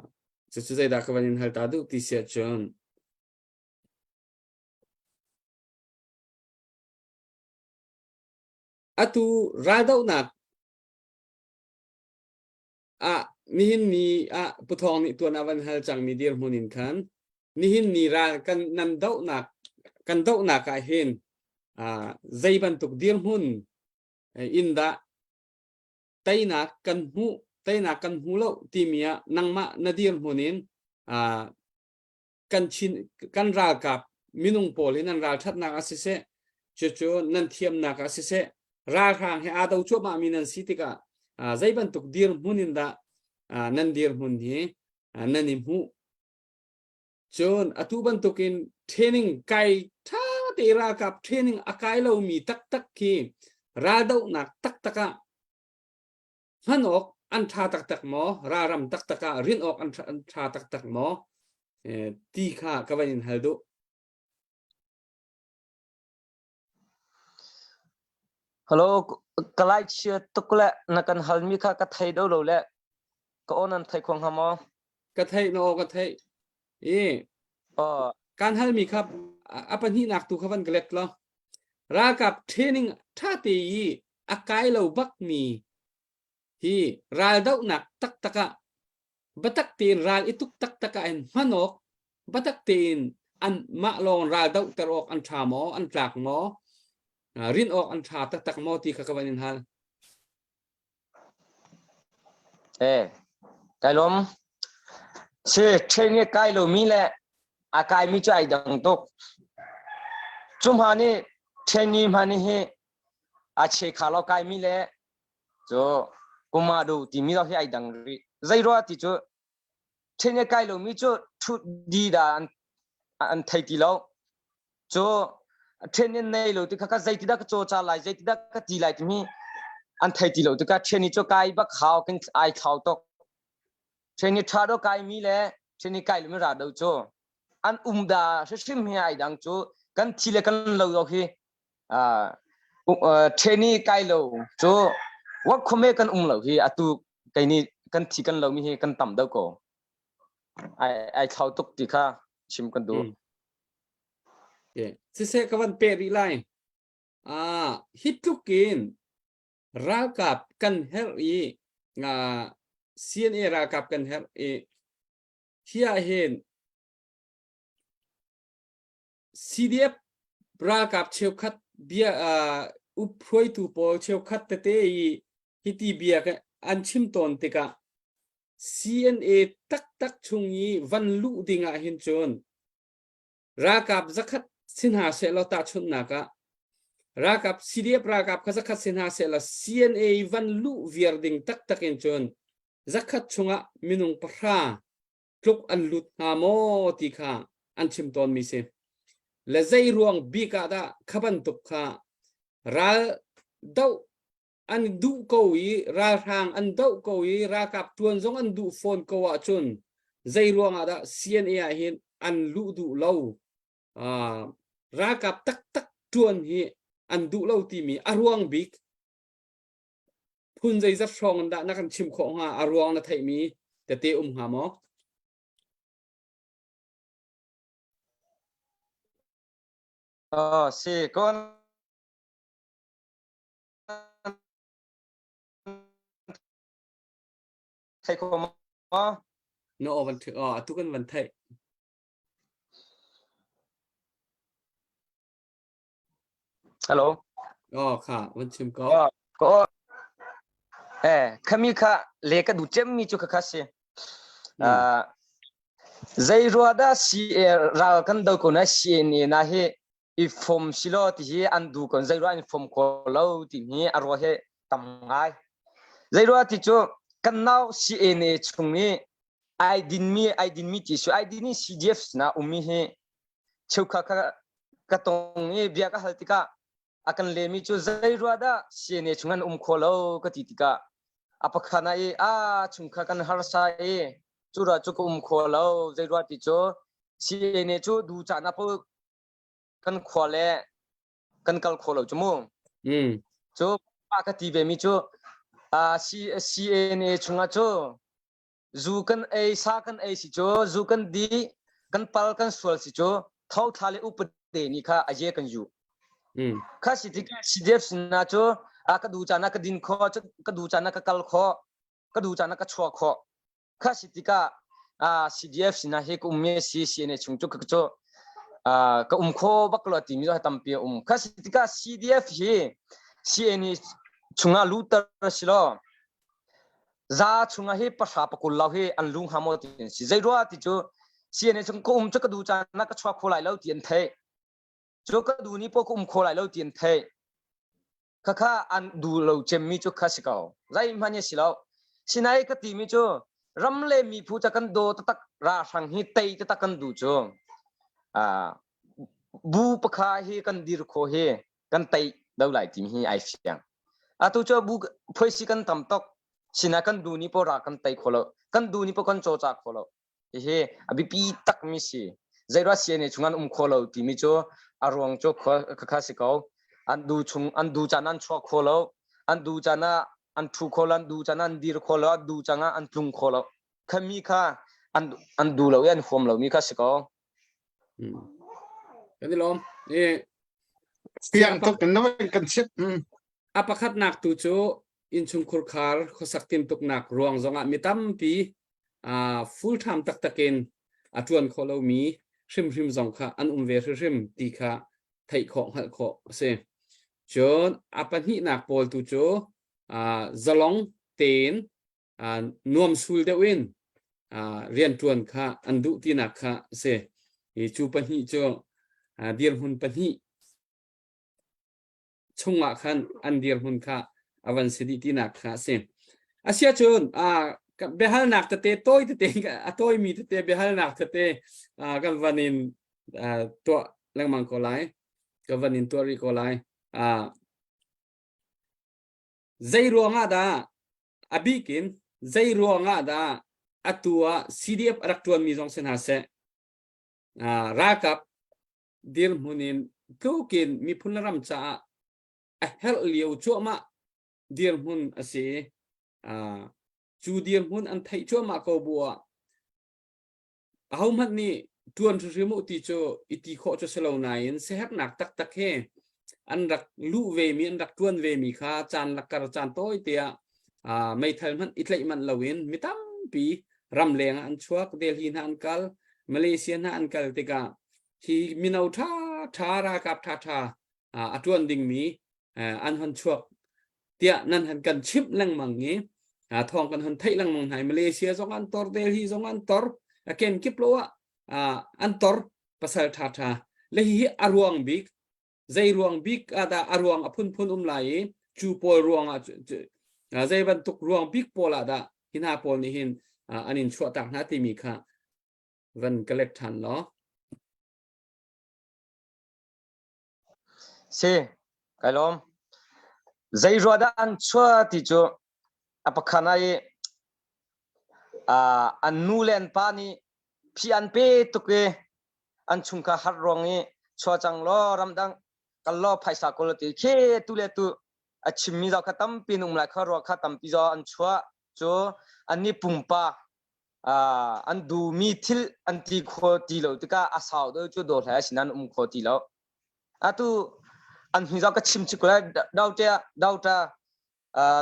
cu zeidah ka van in hal ta duh ti sia cun Atu raldohnak ah nihin ni ah Puthawng nih tuan a van hal cangmi dirhmun in khan nihin ni ral kan nan dohnak kan dohnak ah hin uh, zei bantuk dirhmun in dah teinak kan hmuh teinak kan hmu lo timi ah nangmah na dirhmun in uh, kan chin kan ralkap minung pawl hi nan ralṭhatnak ah siseh cucu nan thiamnak ah siseh ralhrang he aa do cuahmah mi nan si tikah zei bantuk dirhmun in dah nan dirhmun hi nan i hmuh cun atu bantukin training kai ṭha te ralkap training a kai lomi taktak khi raldohnak taktak ah hman awk an ṭha taktak maw ralram taktak ah rinh awk an ṭha taktak maw ti kha ka van in hal duh Hello, ka lai chia tuk le na kan halmi kha ka thei do lo le ka aw nan thei kho hnga maw? Ka thei na aw ka thei. I Oh, kan halmi kha a pahnihnak tu kha van ka let lo. Ralkap training ṭha te i a kai lo bakmi hi raldohnak taktak ah biatak tein ral i tuk taktak ah hin hman awk biatak tein an mah lawng ral dohter awk an ṭha maw an tlak maw rin awk an ṭha taktak maw ti kha ka van in hal. Eh, kai lawm. Si, training kai lomi le A kaimi cu ai dang tuk. Cu hma nih ṭhenmi hma nih hi a chekha lo kaimi le cu kumado timi lo hi ai dang rih. Zei rua ti cu ṭhen i kai lomi cu ṭhut di dah an an thei ti lo. Cu ṭhen in nei lo ti kha ka zeiti dah ka caw ca lai zeiti dah ka ti lai timi an thei ti lo tikah ṭhen i cu kai bak hau kan ai thlau tuk. Ṭhen i ṭha do kaimi le ṭhen i kai lomi ra do cu an um da hrimhrim hi ai dang cu kan thi le kan lo do hi ṭhen i kai lo cu wak khuame kan um lo hi atu kei nih kan thi kan lomi hi kan tam do ko ai ai thlau tuk ti kha chim kan duh. Siseh ka van pe rih lai. Ah, hi tluk in ralkap kan herh i CNA ralkap kan herh i hi ah hin CDF ralkap cheukhat bia up hruaitu pawl cheukhat tete i hiti bia an chim tawn tikah CNA taktak chung i van luh ding ah hin cun ralkap zakhat si hna sehlaw tahchunhnak ah ralkap CDF ralkap kha zakhat si hna sehlaw CNA van luh viar ding taktak in cun zakhat chungah minung pahra tluk an lut hnga maw ti kha an chim tawnmi si. Le zei ruang bik ah dah kha bantuk kha ral doh an duh ko i ralhrang an doh ko i ralkap tuan zong an duh fawn ko ahcun zei ruangah dah CNA ah hin an luh duh lo uh, ralkap taktak tuan hi an duh lo timi a ruang bik phun zeizat hrawng in dah na kan chim khawh hnga a ruang na theihmi tete um hnga maw? Oh, si kon thei kho maw? Na aw van oh, atu kan van theih. Hello. Oh, kha van chim ko. Oh, ko eh khami kha le ka du cem mi chu kha kha si. Uh, zei rua da si ral kan do ko na CNA na hi i fom silo ti hi an du kon zei rua in fom ko lo ti hi a rua he tam ngai zei rua ti cu kan nau CNA chung i ai din mi ai din mi ti su ai din i CDF na ummi hi cheukha ka ka tong i bia ka hal tikah a kan lemi cu zei rua dah CNA chung an um kho lo ka ti tikah a pakhat i a chungkha kan harsa i cu ra cu ka um kho lo zei rua ti cu CNA cu du caan ah kan khua le kan kal kho lo cu mu cu pa ka ti ve mi cu CNA chungah cu zu kan ei sa kan ei si cu zu kan di kan pal kan sual si cu tho thla le upade ni kha aye kan yu kha si tikah CDF sinna cu a ka du caan ah ka din kho ka du caan ah ka kal kho ka du caan ah ka chuah kho kha si tikah CDF sinah hi ka um mi si CNA chung cu ka cu ka um kho bak lo timi cu tampi a um kha si tikah CDF hi CNA chungah luter si lo za chungah hi pahra pakul lo hi an lu hnga maw ti an si zei rua ti cu CNA chung ka um cu ka du caan ah ka chuak kho lai lo ti an theih cu ka du ni po ka um kho lai lo ti an theih khakha an du lo cemmi cu kha si ko zeihmanh si lo sinai ka timi cu ram le mi phu ca kan do taktak ra hrang hi tei taktak kan du cu bu pakha hi kan dir kho hi kan tei do lai timi hi ai fiang atu cu bu phoisi kan tam tok sinai kan du ni po ra kan tei kho lo kan du ni po kan caw ca kho lo Hihi a biapi takmi si. Zeiruah CNA chung an um kho lo timi cu a ruang cu khakha si ko. An du chung an du caan an chuak kho lo. An du caan ah an thu kho lo, an du caan ah an dir kho lo, an du caan ah an tlung kho lo. Khami kha an an du lo i an huam lomi kha si ko. Kan i lawm. Eh Tiang tuk in na kan chip. A pakhatnak tu cu innchungkhur khar khuasak tintuknak ruang zongah mi tampi full time taktak in a ṭuan khawh lomi hrimhrim zong kha an um ve hrimhrim ti kha theih khawh hngalh khawh a si. Cun a pahnihnak pawl tu cu zalong tein nuamsul deuh in rianṭuan kha an duh tinak kha a si. Hi cu pahnih cu dirhmun pahnih chungah khan an dirhmun kha a van si dih tinak kha a si. Asiahcun biahalnak tete tawi tete a tawimi tete biahalnak tete kan van in tuah lengmang ko lai. Kan van in tuah rih ko lai. Zei ruangah dah a bik in zei ruangah dah atu ah CDF a rak ṭuanmi zong si hna seh ralkap dirhmun in tlukin miphun le ram caah a herh lio cuahmah dirhmun a si. Cu dirhmun an theih cuahmah ko bu ah ahohmanh nih ṭuan hrimhrim u ti cu i ti khawh cu si lo nain siaherhnak taktak he an rak luh vemi an rak ṭuan vemi kha caan lakkar caan tawi te ah meithal hmanh i tlaih manh loin mi tampi ramleng ah an chuak Delhi hna an kal Malaysia hna an kal tikah hi mino ṭha ṭha ralkap ṭha ṭha a ṭuan dingmi an hon chuak tiah nan han kan chimh lengmang i thawng kan hon theih lengmang hna i Malaysia zong an tor Delhi zong an tor a kenkip lo ah an tor pasal ṭha ṭha le hihi a ruang bik zei ruang bik ah dah a ruang a phunphun um lai i cu pawl ruang ah zei bantuk ruang bik pawl ah dah hi hna pawl nih hin an in chuahtak hna timi kha van ka let ṭhan law. Si, kai lawm. Zei rua dah an chuah ti cu a pakhan ah i an nu le an pa nih phi an pe tuk i an chungkhar har ruang i chua cang law ramdang kal law phaisa kawl ti khi tu le tu a chimmi zau kha tampi an um lai kha rua kha tampi zaw an chuah cu an ni pumpa an duhmi thil an ti kho ti lo tikah a sau deuh cu dawh hlai asinan um kho ti lo atu an hmi zau ka chim chik lai daute dauta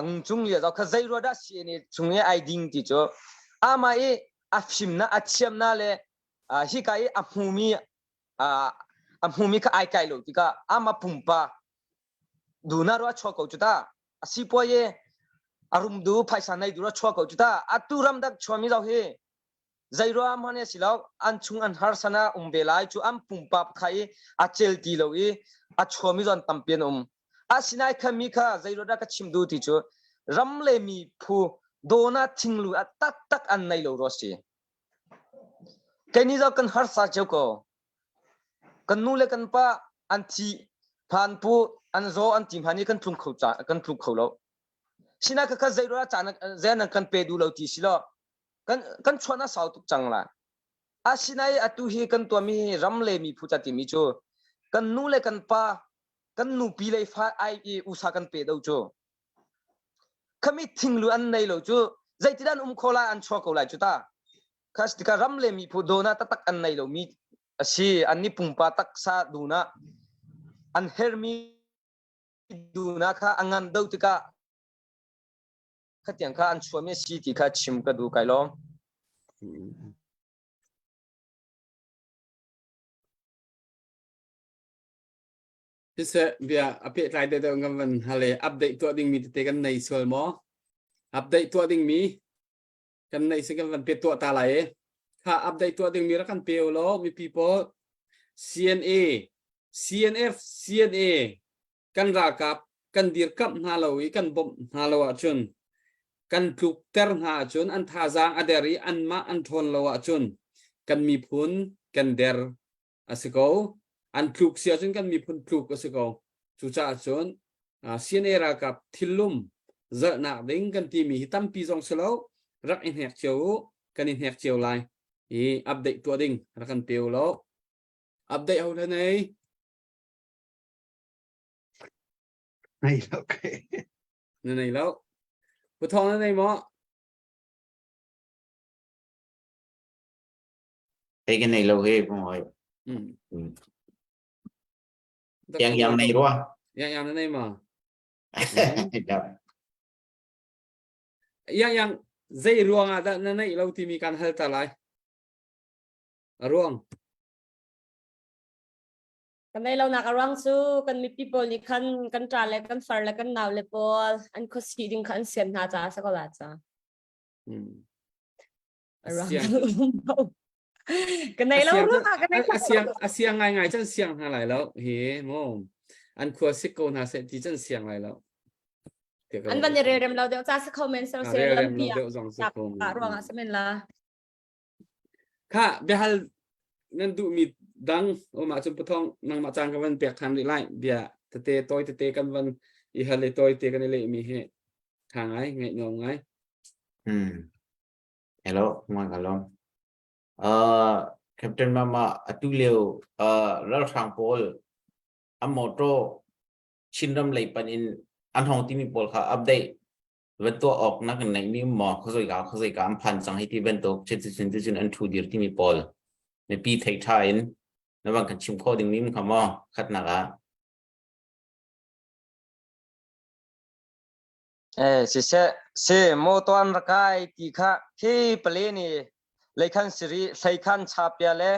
ngungcung lia zau kha zei rua dah CNA chung i ai ding ti cu ama i a fimna a thiamna le hika i a hmumi a hmumi kha ai kai lo tikah ama pumpa duna ro a chuak ko cu ta a sipuai i a rum du phaisa nei du ro chuak ko cu ta atu ram dak chuami zo hi zei ruah hmanh a si lo an chung an harsana um ve lai cu an pumpa kha i a cel ti lo i a chuami zon tampi an um asinai kha mi kha zei ruah dah ka chim du ti cu ram le mi phu dona thinglu a taktak an nei lo ro si Keini zong kan harsa cio ko. Kan nu le kan pa an thi phan pu an zaw an ti hman i kan tlung kho ca kan tlung kho lo. Sina kha kha zei ruah caan zei nan kan pe duh lo ti si lo. Kan kan chuan a sau tuk cang la. Asinai atu hi kan tuahmi ram le mi phu ca timi cu kan nu le kan pa kan nupi le fa ai i usa kan pe do cu. Khami thinglu an nei lo cu zeitidah an um kho lai an chuak ko lai cu ta. Khas tika ram le mi phu dona taktak an nei lo mi a si an ni pumpa taksa duna an hermi duna kha a ngan do tikah khatiang kha an chuami a si ti kha chim ka du kai lawm. Siseh bia a pehtlai deuhdeuh kan van hal i update tuah dingmi tete kan nei sual maw? Update tuah dingmi kan neih si kan van pe tuah ta lai i kha update tuah dingmi rak kan pe u law mipi pawl CNA CNF CNA kan ralkap kan dirkamh hna lo i kan bawmh hna lo ahcun kan tlukter hna ahcun an thazaang a der i anmah an ṭhawn lo ahcun kan miphun kan der a si ko. An tluk si ahcun kan miphun tluk a si ko. Cucaah cun CNA ralkap thillum zalhnak ding kan timi hi tampi zong si lo rak i hnek cio u kan i hnek cio lai i update tuah ding rak kan pe u law update ho hlen ei Nei lo ke. Na nei lo. Pu Thawng na nei maw? Kei ka nei lo he kung hoi. Yang yang nei rua. Yang yang na nei ma. Yang yang zei ruang ah dah na neih lo timi kan hal ta lai. A ruang. Kan nei lo nak a ruang cu kan mipi pawl nih khan kan ṭa le kan far le kan nau le pawl an khuasi ding kha an sian hna caah a si ko la ca. Hmm. A ruang. Ka nei lo rua ka nei a siang a siang ngai ngai chan siang hna lai lo hi mo an khua sik ko hna seh ti chan siang lai lo. An van i relrem lo deuh ca si kho men ser se lampi ah ruang ah semen la. Kha biahal nan duhmi dang um ahcun pathong nangmah caan ka van pek than rih lai bia tete tawi tete kan van i hal i tawi te kan i lehmi hi tha ngai ngaih nuam ngai. Hmm. Hello, ngai ka lom. Uh, Captain Mama atu lio uh, ralhrang pawl a motor Chinram lei pan in an hong timi pawl kha update van tuah awk na kan neihmi um maw khuazei ka khuazei ka an phan cang hi ti bantuk chin chin cun an thu dir timi pawl mipi thei tha in na van kan chim kho ding mi um kha maw khatnak ah Eh siseh se mo tuan rakai ti kha khi pale ni leikhan siri hleikhan chapia le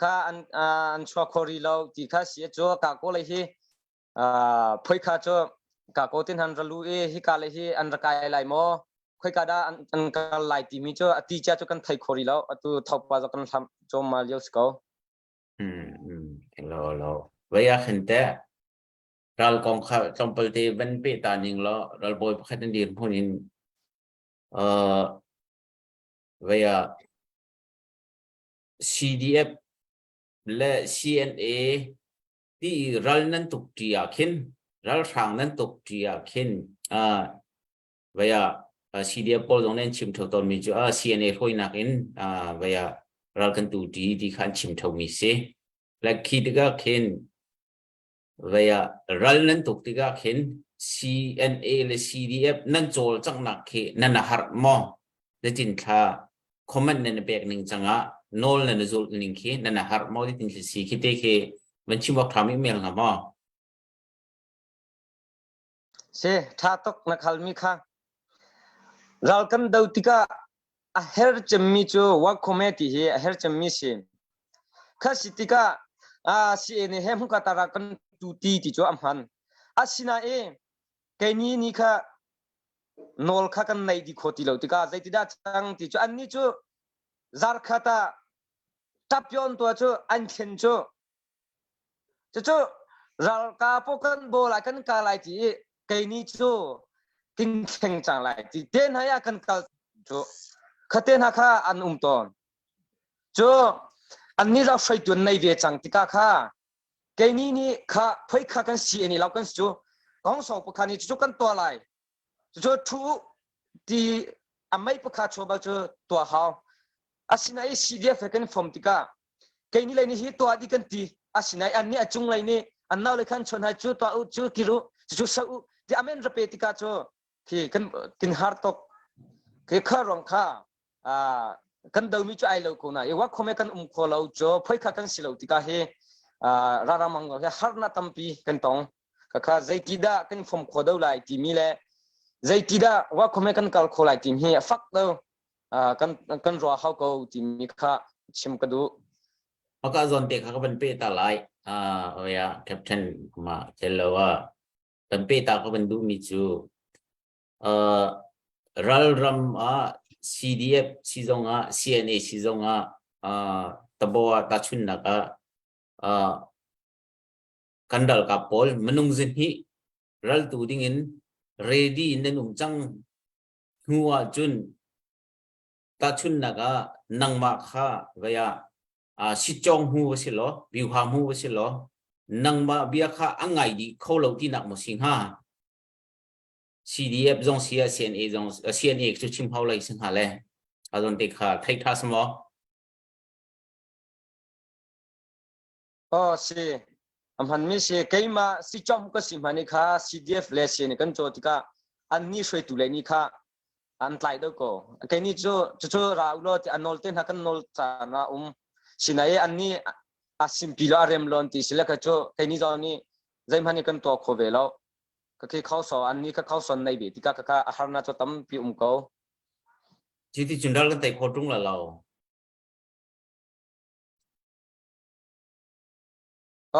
kha an an chuak kho ri lo ti kha si chu ka ko le hi Phoi kha cu ka ko tin han ralu i hika le hi an ra kai lai maw khoika dah an, an kal lai timi cu a ti cia cu kan thei kho rih lo atu thopa zo kan hlam chom ma lio si ko Hmm, hmm, lo lo. Vai ah khin te ral kong kha tlawmpal te van pe ta ning lo ralbawi pakhat an dir hmun in uh vai ah CDF le CNA ti ral nan tuk ṭi ah khin ralhrang nan tuk ṭi ah khin uh, vaya CDF pawl zong nih an chim theo tawnmi cu uh, CNA hruainak in uh, vaya ral kan tu ṭi ti kha an chim theomi si like khi tikah khin vaya ral nan tuk tikah khin CNA le CDF nan cawlcanghnak khi nan a harh maw zeitin thla comment nan pek ning cangah nawl nan zulh ning khi nan har maw ti tin si khi te khi van chim awk ṭha mi mel hnga maw Si tha tuk na khal mi kha ral kan do tikah a her cemmi cu work committee hi a her cemmi si kha si tikah a si ne he hmuka tara kan tu ti ti cu a hman asinain keini ni kha nawl kha kan nei di kho ti lo tikah zeitidah cang ti cu annih cu zarkhat ah tapyon tua cu an thlen cu cucu ralka po kan bo lai kan ka lai ti i keini cu kin thleng cang lai ti te hna ya kan kal cu khate hna kha an um tawn cu annih lo hruaitu an nei ve cang tikah kha keini nih kha phoi kha kan si ani lo kan si cu kong so pakha nih cucu kan tuah lai cucu thu ti a mei pakha chuah bal cu tuah hau asinain CDF he kan fom tikah keini lei nih hi tuah di kan ti asinain an nih a cung lei nih an nau le khan chon hai cu tuah u cu kiru cu sa u ti amen rape tikah cu khi kan kin har tok khi kha rong kha kan domi cu ai lo ko na i wa khome kan um kho lo cu phoi kha kan si lo tikah hi raramang he harna tampi kan tong ka kha zeiti dah kan fom kho do lai timi le zeiti dah wa khome kan kal kho lai timi hi a fak do kan kan ruah hau ko timi kha chim ka duh Maka zon te kha ka van pe ta lai ah oya captain ma chelo a kan pe ta ka van duh mi cu Uh, ralram ah CDF si zong ah CNA si zong ah uh, tabo ah tachunnak ah uh, kan ralkap pawl minung zin hi raltu ding in ready in nan um cang hnu ah cun tachunnak ah nangmah kha vaya uh, sitcong hu va si law biuham hu va si law nangmah bia kha a ngai dih kho lo tinak maw si hnga CDF zong si ah CNA zong CNA cu chim hau lai si hnga le azon te kha thei tha samaw Oh si a hman mi si keimah si chom ka si hmani kha CDF le CNA kan caw tikah an ni hruaitu le ni kha an tlai do ko keini cu cucu ra ulo ti an nawl te hna kan nawl caan ah um sinai an ni a simpi lo a rem lon ti sile ka cu keini zong nih zeihmanh kan tuah kho ve lo ka khi khau so an ni ka khau son nei ve tikah ka ka a harna cu tampi um ko Ci ti cun ral kan tei kho ṭung la lo.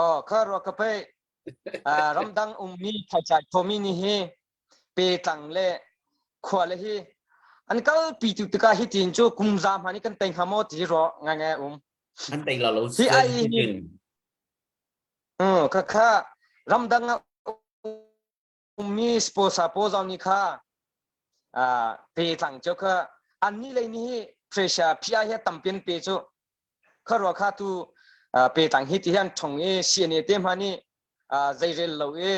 Oh, kha rua ka pei ramdang ummi thaicai khomi ni hi pe tlang le khua le hi. An kalpi tu tikah hi tin cu kum za hmanh i kan tei hnga maw ti ruah ngaingai um. An tei la lo. Hi ai hi. Kha kha ramdang ah ummi sponsor pawl zong nih kha pe tlang cu kha annih lei nih hi pressure PI hi tampi an pe cu kha rua kha tu pe tlang hi ti hian thong i CNA te hma nih zeirel lo i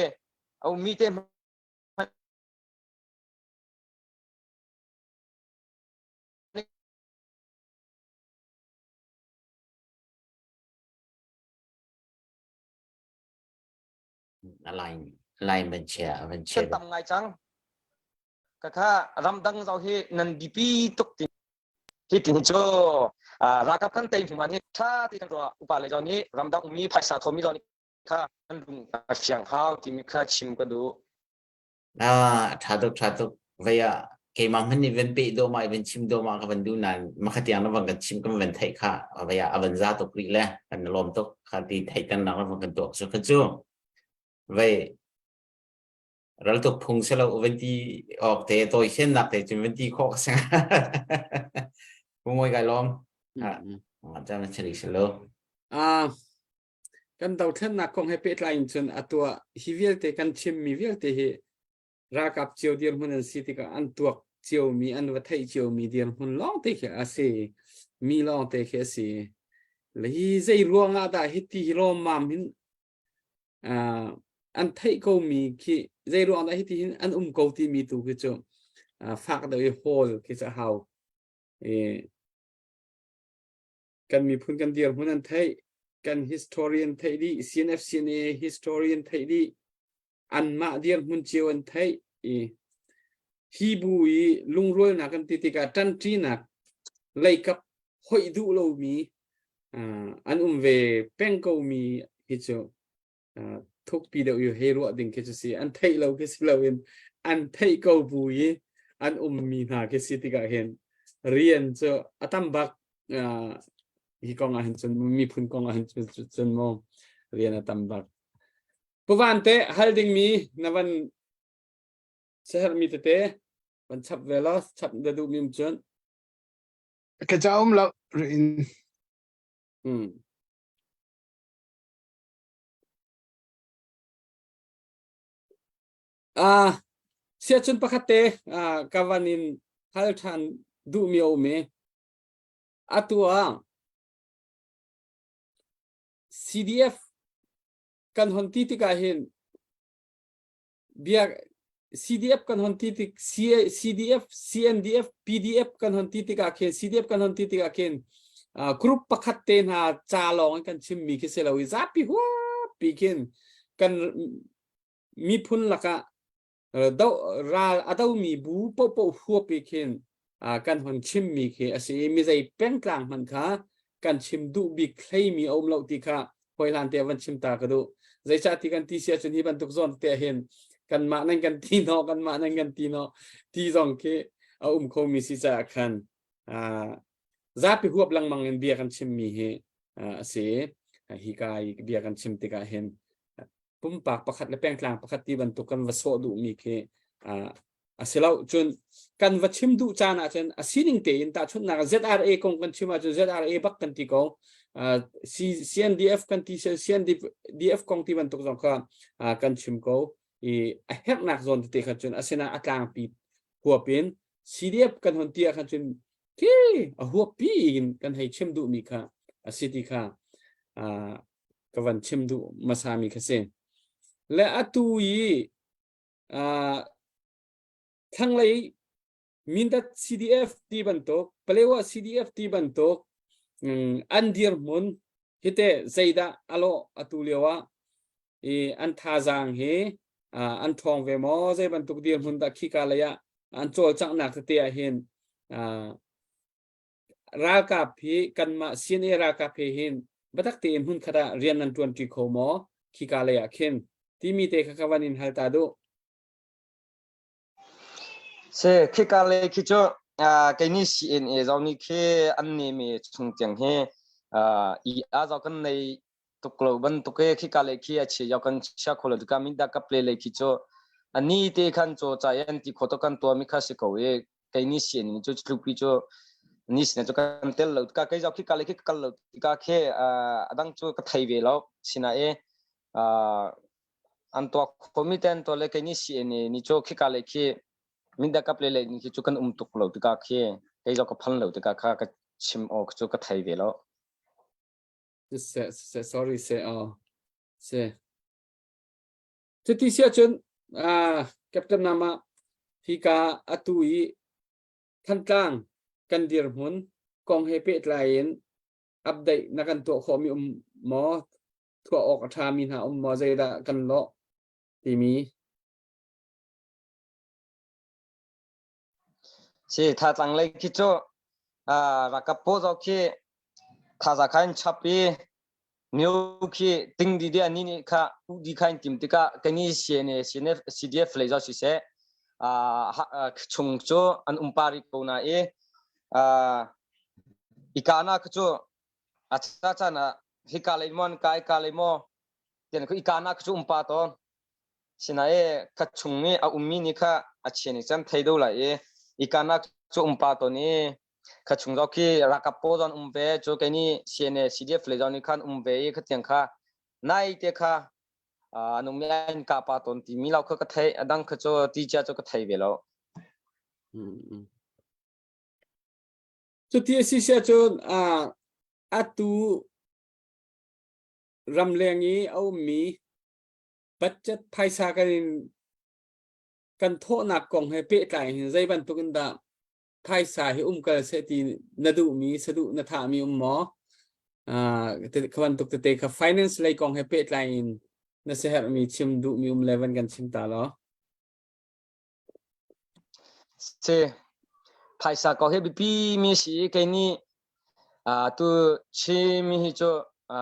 a ummi te hma Line line van chia van chia. Kan tam ngai cang. Ka kha ramdang zau hi nan bipi tuk ti hi tin cu ralkap kan tei hnu ni tha ti kan ruah upa le zong nih ramdang ummi phaisa thomi zong nih kha kan lung a fiang hau timi kha chim ka duh. Ah, tha tuk tha tuk. Vei ah keimah hmanh nih van peh dawh ma van chim dawh ma ka van duh nain makha tiang na van kan chim kan van theih kha vei ah a van za tuk rih le kan lawm tuk kha ti theihter nak van kan tuah cu kha cu vei ral tuk phung se lo van ti awk te toi khen nak te cun van ti khawh ka sing Pungoi kai lawm. Ah, chan chari selo. Ah, kan dothlennak kong he pehtlai in cun a tuah hi vialte kan chimmi vialte hi ralkap cio dirhmun an si tikah an tuak ciomi an va theih ciomi dirhmun lawngte khi a si mi lawngte khi a si le hi zei ruang ah dah hiti hi lawmmam hin uh, an theih ko mi khi zei ruang dah hiti hin an um ko timi tu khi cu uh, fak deuh i hawl khi cu hau i kan miphun kan dirhmun an theih kan historian theih dih CNFCNA historian theih dih anmah dirhmun cio an theih i hi bu i lungrualnak kan ti tikah ṭanṭinak leikap hoih duh lomi an um ve peng komi hi cu thukpi deuh i hei ruah ding khi cu si an theih lo khi si loin an theih ko bu i an ummi hna khi si tikah hin rian cu a tam bak hi kong ah hin cun miphun kong ah hin cun maw rian a tam bak Puvan te hal dingmi na van sehermi tete van chap ve la chap na duh mi cun ka ca um lo in hmm Ah, siacun pakhat te ah, ka van in hal ṭhan duhmi a um i atu ah CDF kan hon ti tikah hin bia CDF kan hon ti tik CDF CNDF PDF kan hon ti tikah khin CDF kan hon ti tikah khin group pakhat te hna ca lawng in kan chimmi khi si lo i zapi huappi khin kan miphun lakah do ral a domi bu popo huap i khin kan hon chimmi khi a si i mizei pengtlang hmanh kha kan chim duh bik hleimi a um lo ti kha hawihlan te van chim ta ka duh zeicah ti kan ti si ahcun hi bantuk zawn te hin kanmah nan kan ti no kanmah nan kan ti no ti zong khi a um khomi si caah khan zapi huap lengmang in bia kan chimmi hi a si hi ka i bia kan chim tikah hin pumpak pakhat le pengtlang pakhat ti bantuk kan va sawh duhmi khi a si lo cun kan va chim duh caan ahcun a sining tein tahchunhnak ZRA kong kan chim ahcun ZRA bak kan ti ko CNDF kan ti CNDF kong ti bantuk zong kha kan chim ko i a herhnak zawn tete kha cun asina a tlangpi huap in CDF kan hon ti ah khan cun khi a huap pi in kan hei chim duhmi kha a si ti kha ka van chim duh hmasami kha si le atu i thlanglei Mindat CDF ti bantuk Palewa CDF ti bantuk an dirhmun hite zeidah alo atu lio ah i an thazaang hi an ṭhawng ve maw zei bantuk dirhmun dah khika lei ah an cawlcanghnak tete ah hin ralkap hi kanmah CNA ralkap he hin biatak tein hmunkhat ah rian nan ṭuanṭi kho maw khika lei ah khin timi te kha ka van in hal ta duh. Se khika lei khi cu kei nih CNA zong nih khi an nemi chung tiang hi i a zau kan nei tuk lo bantuk e khika lei khi a chia kan chia kho lo tikah minda kap le lei khi cu ani te khan chaw cha yan ti kho to kan tua mi kha si ko e. Kei ni si ni cu tlukpi cu ni sin cu kan tel lo ka kei zau khi ka le khi ka kal lo ka khe adang cu ka thei ve lo sina e an tuak khomi ten to le kei ni si ni ni cu khi ka le khi minda kap le le ni khi cu kan um tuk lo tika khi kei zau ka phan lo tika kha ka chim awk cu ka thei ve lo. Se se sorry se oh se Cuti si ahcun Captain Nama hika atu i Thantlang kan dirhmun kong he pehtlai in update na kan tuah khawhmi um maw? Tuah awk a ṭhami hna um maw? Zeidah kan lawh timi? Si tha lei khi cu rakap paw zau khi thaza kha in chap i myo khi ting di dia ni nih kha u di kha in tim tikah kani CNA CNF CDF lei zau siseh chung cu an um pari ko na i ikana khu cu a cha chan ah hika lei mon ka ika lei mo tian khu ikana khu cu um pa tawn Sinain kha chung i a ummi nih kha a chia nih cun thei do lai i ikanak cu um pa tawn i kha chung zong khi ralkap pawl zong um ve cu kei nih CNA CDF lei zong nih khan um ve i khatiang kha nai te kha an um i an kah pa tawn timi lo kha ka theih a dang kha cu ti cia cu ka thei ve lo. Cuti a si sia cun atu ramleng i a ummi budget phaisa kan in kan thawhnak kong he pehtlai hin zei bantuk in dah phaisa hi um kal seh ti na duhmi saduh na thahmi um maw kha bantuk tete kha finance lei kong he pehtlai in na siaherhmi chim duhmi um le van kan chim ta law Si phaisa ko hi biapi mi si kei nih tu Chinmi hi cu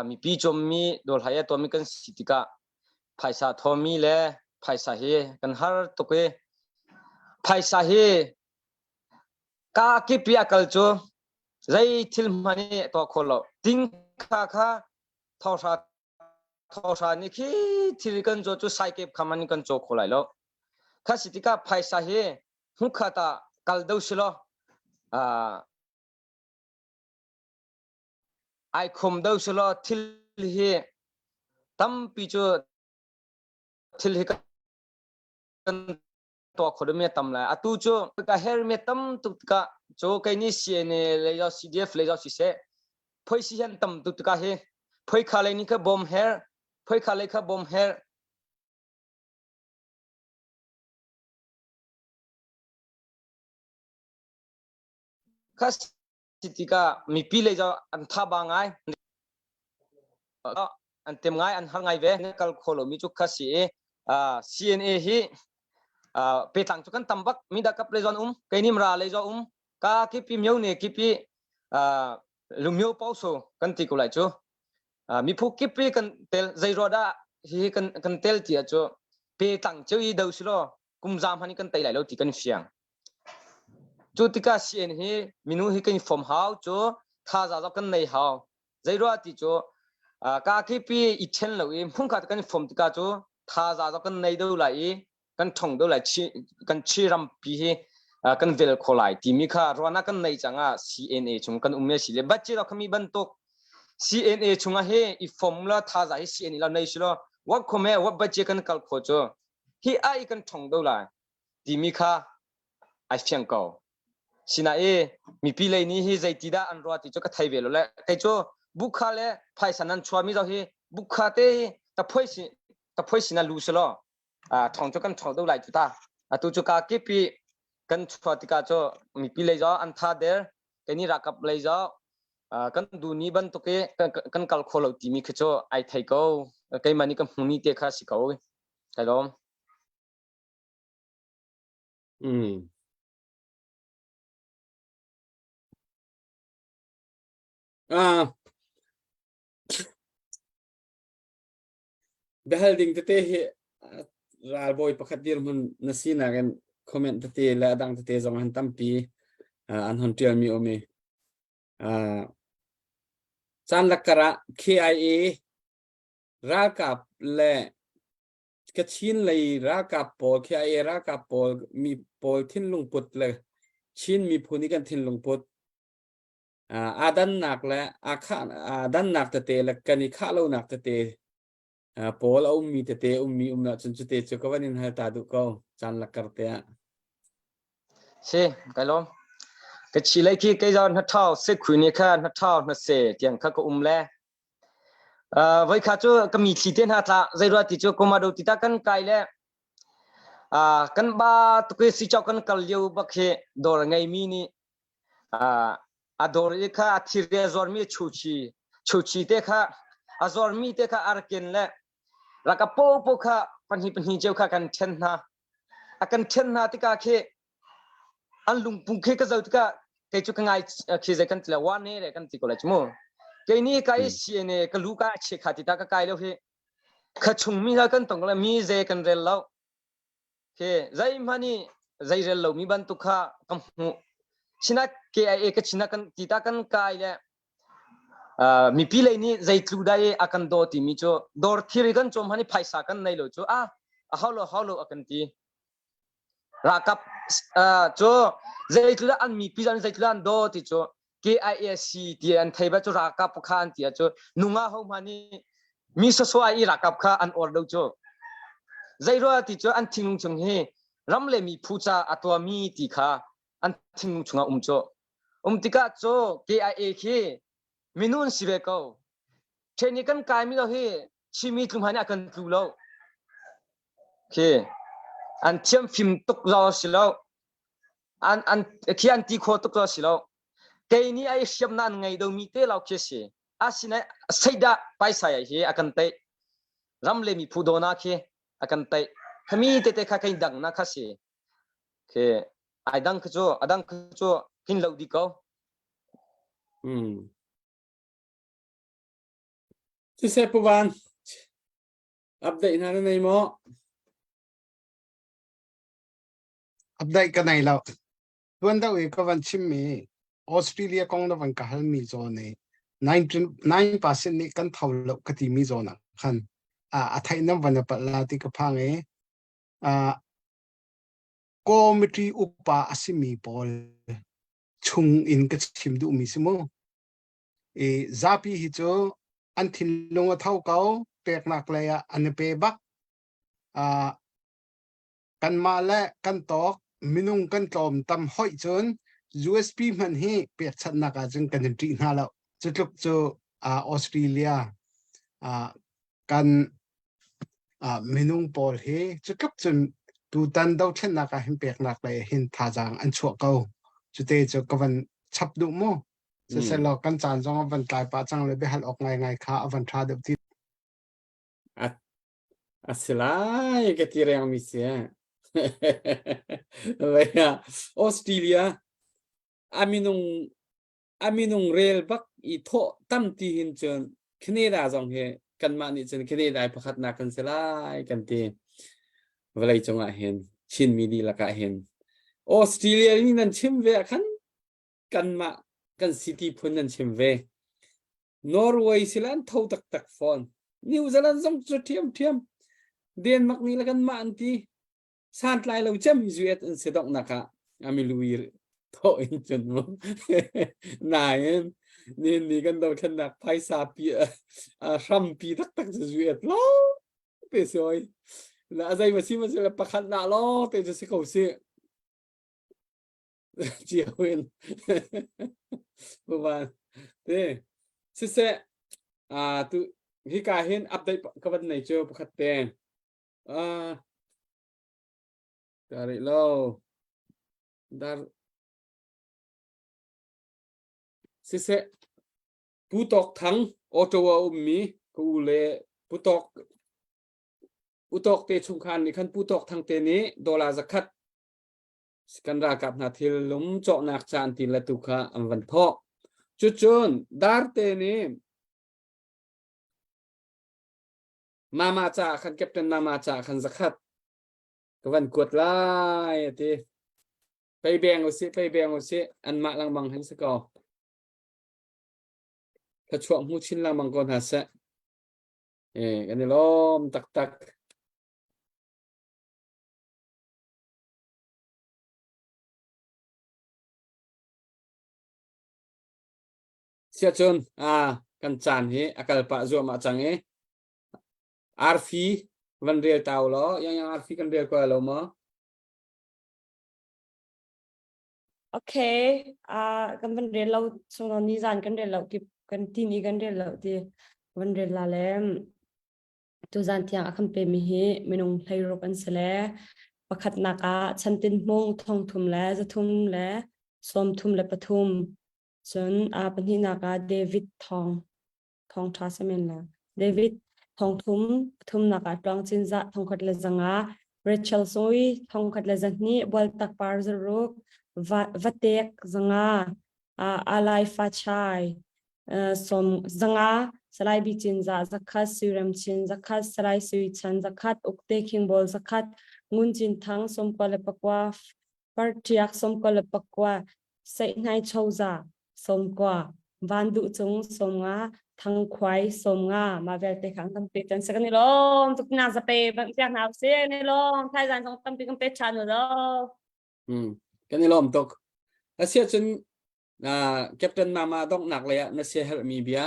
mipi cawmmi dawlhai a tuahmi kan si tikah phaisa thawmi le phaisa hi kan har tuk i phaisa hi ka kip i a kal cu zei thil hmanh i tuah kho lo ting kha kha thawhra thawhra nih khi thil kan caw cu saikep kha man kan caw kho lai lo kha si tikah phaisa hi hmukhat ah kal do si law ai khum do si law thil hi tampi cu thil hi kan tuah kho mi tam lai atu cu ka her mi tam tuk tikah cu kei ni CNA lei zo CDF lei zo siseh phoi si hian tam tuk tikah hi phoi kha lei ni kha bom her phoi kha lei kha bom her Kha si tikah mipi lei zong an tha ba ngai. An tem ngai, an har ngai ve. Kal kho lomi cu kha si i CNA hi petlang cu kan tam bak. Mi dah kap lei zong um, keinim ra lei zong um, ka kipi myo ne kipi lumyo pau so kan ti ko lai cu. Miphu kipi kan tel zei dah hi kan kan tel ti ah cu petlang cu i do si law kum za hmanh kan tei lai lo ti kan fiang. Cu tikah CN hi minu hi kan i fom hau cu thaza zong kan nei hau. Zeiruah ti cu ka kipi i ṭhen lo i hmunkhat kan i fom tikah cu thaza zong kan nei do lai i kan ṭhong do lai kan chi rampi hi kan vel kho lai timi kha ruahnak kan nei cangah CNA chung kan um si le bat ci khami bantuk CNA chungah hi i fom la thaza hi CNA la nei si lo wat khome wat bat ci kan kal kho cu hi ai kan ṭhong do lai timi kha ai fiang ko. Sinain mipi lei nih hi zeiti dah an ruah ti cu ka thei ve lo le kei cu bukha le phaisa nan chuahmi zong hi bukha te hi ka phoi si ka phoi sin ah lu si law ṭhong cu kan ṭhong do lai cu ta. Atu cu ka kip i kan chuah tikah cu mipi lei zong an tha der kei nih ralkap lei zong kan duni bantuk i kan kal kho lo timi khi cu ai thei ko. Keimah nih ka hmumi te kha si ko. Kai lawm. Mm. Ah. Biahal ding tete hi ralbawi pakhat dirhmun na sinak in comment tete le adang tete zong han tampi an hon tialmi um i caan lakkar ah KIA ralkap le Kachin lei ralkap pawl, KIA ralkap pawl, mi pawl thinlung put le. Chin miphun i kan thinlung put aa dannak le aa khah aa dannak tete le kan i khah lonak tete pawl a ummi tete ummi um ahcun cute cu ka van in hal ta duh ko caan lakkar te ah. Si, kai lawm. Ka chi lei khi kei zawn hna thau se khui ni kha hna thau hna se tiang kha ka um le. Uh, voi kha cu ka mi thli te hna tla zeirua ti cu komado ti ta kan kai le uh, kan ba tuki si chau kan kal liu bak hi dor ngei mi nih uh, a dor i kha a thir a zuar mi chuchi chuchi te kha a zuar mi te kha arken le raka po po kha pahnih pahnih ceu kha kan then hna a kan then hna tikah khi an lungpung khi ka zoh tikah kei cu ka ngai khi zei kan ti le wa ne le kan ti ko lai chu mu kei ni ka i CNA ka lu ka che kha ti ta ka kai lo hi kha chung mi ha kan tong le mi ze kan rel lo khi zei hmani zei rel lo mi bantuk kha ka hmu china KIA ka china kan ti ta kan kai le mipi lei nih zeitlu dai a kan daw timi cu dawr thiri kan cawm han i phaisa kan nei lo cu a a hau lo hau lo a kan ti ralkap cu zeitlu dah an mipi an zeitlu an daw ti cu KIAC ti an thei ba cu ralkap kha an ti cu nunga ho hma nih mi sasua i ralkap kha an or lo cu zeirua ti cu an thinglung chung hi ram le mi phu ca a tuami ti kha an thinglung chungah um cu Um tikah cu KIA khi minun si ve ko. Ṭhen kan kai mi lo hi Chimi tlum han a kan tlu lo. Khi an thiam fim tuk lo si lo. An an khi an ti kho tuk lo si lo. Kei nih ai hriam na an ngei do mi te lo khi si. Asina seida paisa hi a kan te. Ram le mi phu dona khi a kan te. Khami te te kha kai dang na kha si. Khi ai dang khi cu a dang khi cu kin lo di ko. Hmm. Siseh Pu Van, update hna na nei maw? Update ka nei lo. Tuan deuh i ka van chimmi Australia kong na van ka halmi zawn i 99% nih kan tho lo ka timi zawn ah khan a theih nam van a palh la ti ka phang i committee upa a simi pawl chung in ka chim duhmi si mu. I zapi hi cu an thinlung a tho ko, peknak lei ah an i pe bak. Uh, kanmah le kan tawk minung kan tlawm tam hoih cun USB hmanh hi pekchanhnak ah cun kan in ṭih hna lo. Cu tluk cu uh, Australia uh, kan uh, minung pawl hi cu tluk cun tutan dothlennak ah hin peknak lei hin thazaang an chuah ko. Cute cu ka van chap duh mu. Siselaw kan caan zong a van tlai pah cang le biahal awk ngaingai kha a van ṭha deuh ti. A, a si lai ka ti reng mi si. Vaya Australia a minung a minung rel bak i thawh tam ti hin cun Canada zong hi kanmah nih cun Canada i pakhatnak kan si lai kan ti. Vawlei cungah hin Chinmi dihlak ah hin Australia nih nan chim ve ah khan kanmah kan city phun nan chim ve. Norway sila an tho taktak fawn. New Zealand zong cu ṭhiam ṭhiam. Denmark nih le kanmah an ti. Santlai lo cem hi US an si donghnak ah amiluir thawh in cun mu. Nain nihin ni kan dothlennak phaisa pi hrampi taktak cu US lo te si oi. La azai ma si ma si le pakhat na lo te cu si ko si. Cio in. Buban. Te. Siseh a tu hika hin update ka van nei cu pakhat te. Ah, ka rih lo. Dar siseh Pu Tawk Thang Ottawa ummi ka u le Pu Tawk U Tawk te chungkhar nih khan Pu Tawk Thang te nih dollar zakhat kan ralkap hna thil lum cawknak ca an ti le tu kha an van thawh. Cucun Darte nih Mama caah khan Captain Mama caah khan zakhat ka van kuat lai a ti. Pei beng usih, pei beng usih, anmah lengmang hin si ko. Thluachuah hmu chin lengmang ko hna seh. Eh, kan i lawm taktak. Siahcun kan caan hi a kal pah zuahmah cang i arfi van rel ta u law yang yang arfi kan rel ko lo maw? Okay, uh, kan van rel lo chung ni zan kan rel lo ti kan ti ni kan rel lo ti van rel la le tu zan tiang a kan pe mi hi minung hleiruk an si le pakhatnak ah chantin hmung thong thum le zathum le sawm thum le pathum Cun aa pahnihnak ah David thawng thawngṭha si men la. David thongthum pathumnak ah Tluang Cinzah thongkhat le zanga, Rachel Sui thongkhat le zahnih, Bualtak par zaruk, Vatek zanga, Alai Fachai sawm zanga, Salai Bi Cinzah zakhat, Suirem Chin zakhat, Salai Sui Chan zakhat, Ukte Khingbol zakhat, Ngun Cin Thang 94, Partiak 99, Seihnai Choza 90, Van Duh Cung 50, Thang Khuai 50 mah vialte kha an tampi tan si kan i lawm tuk na zape bang piak hna usih kan i lawm thaizan zong tampi kan pe ṭhan u law. Hmm. Kan i lawm tuk. Asiahcun uh, Captain Mama donghnak lei ah na sia herhmi bia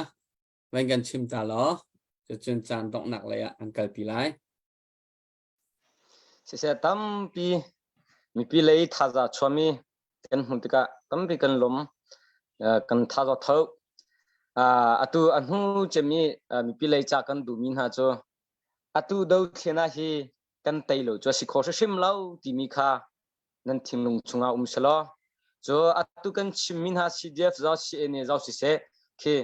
van kan chim ta law cucun caan donghnak lei ah an kalpi lai. Siseh tampi mipi lei thaza chuami kan hmuh tikah tampi kan lawm kan thaza tho. Atu a hnu cemmi mipi lei ca kan duhmi hna cu atu dothlen ah hi kan tei lo cu a si kho hrimhrim lo timi kha nan thinlung chungah um selaw cu atu kan chimmi hna CDF zau CNA zau siseh khi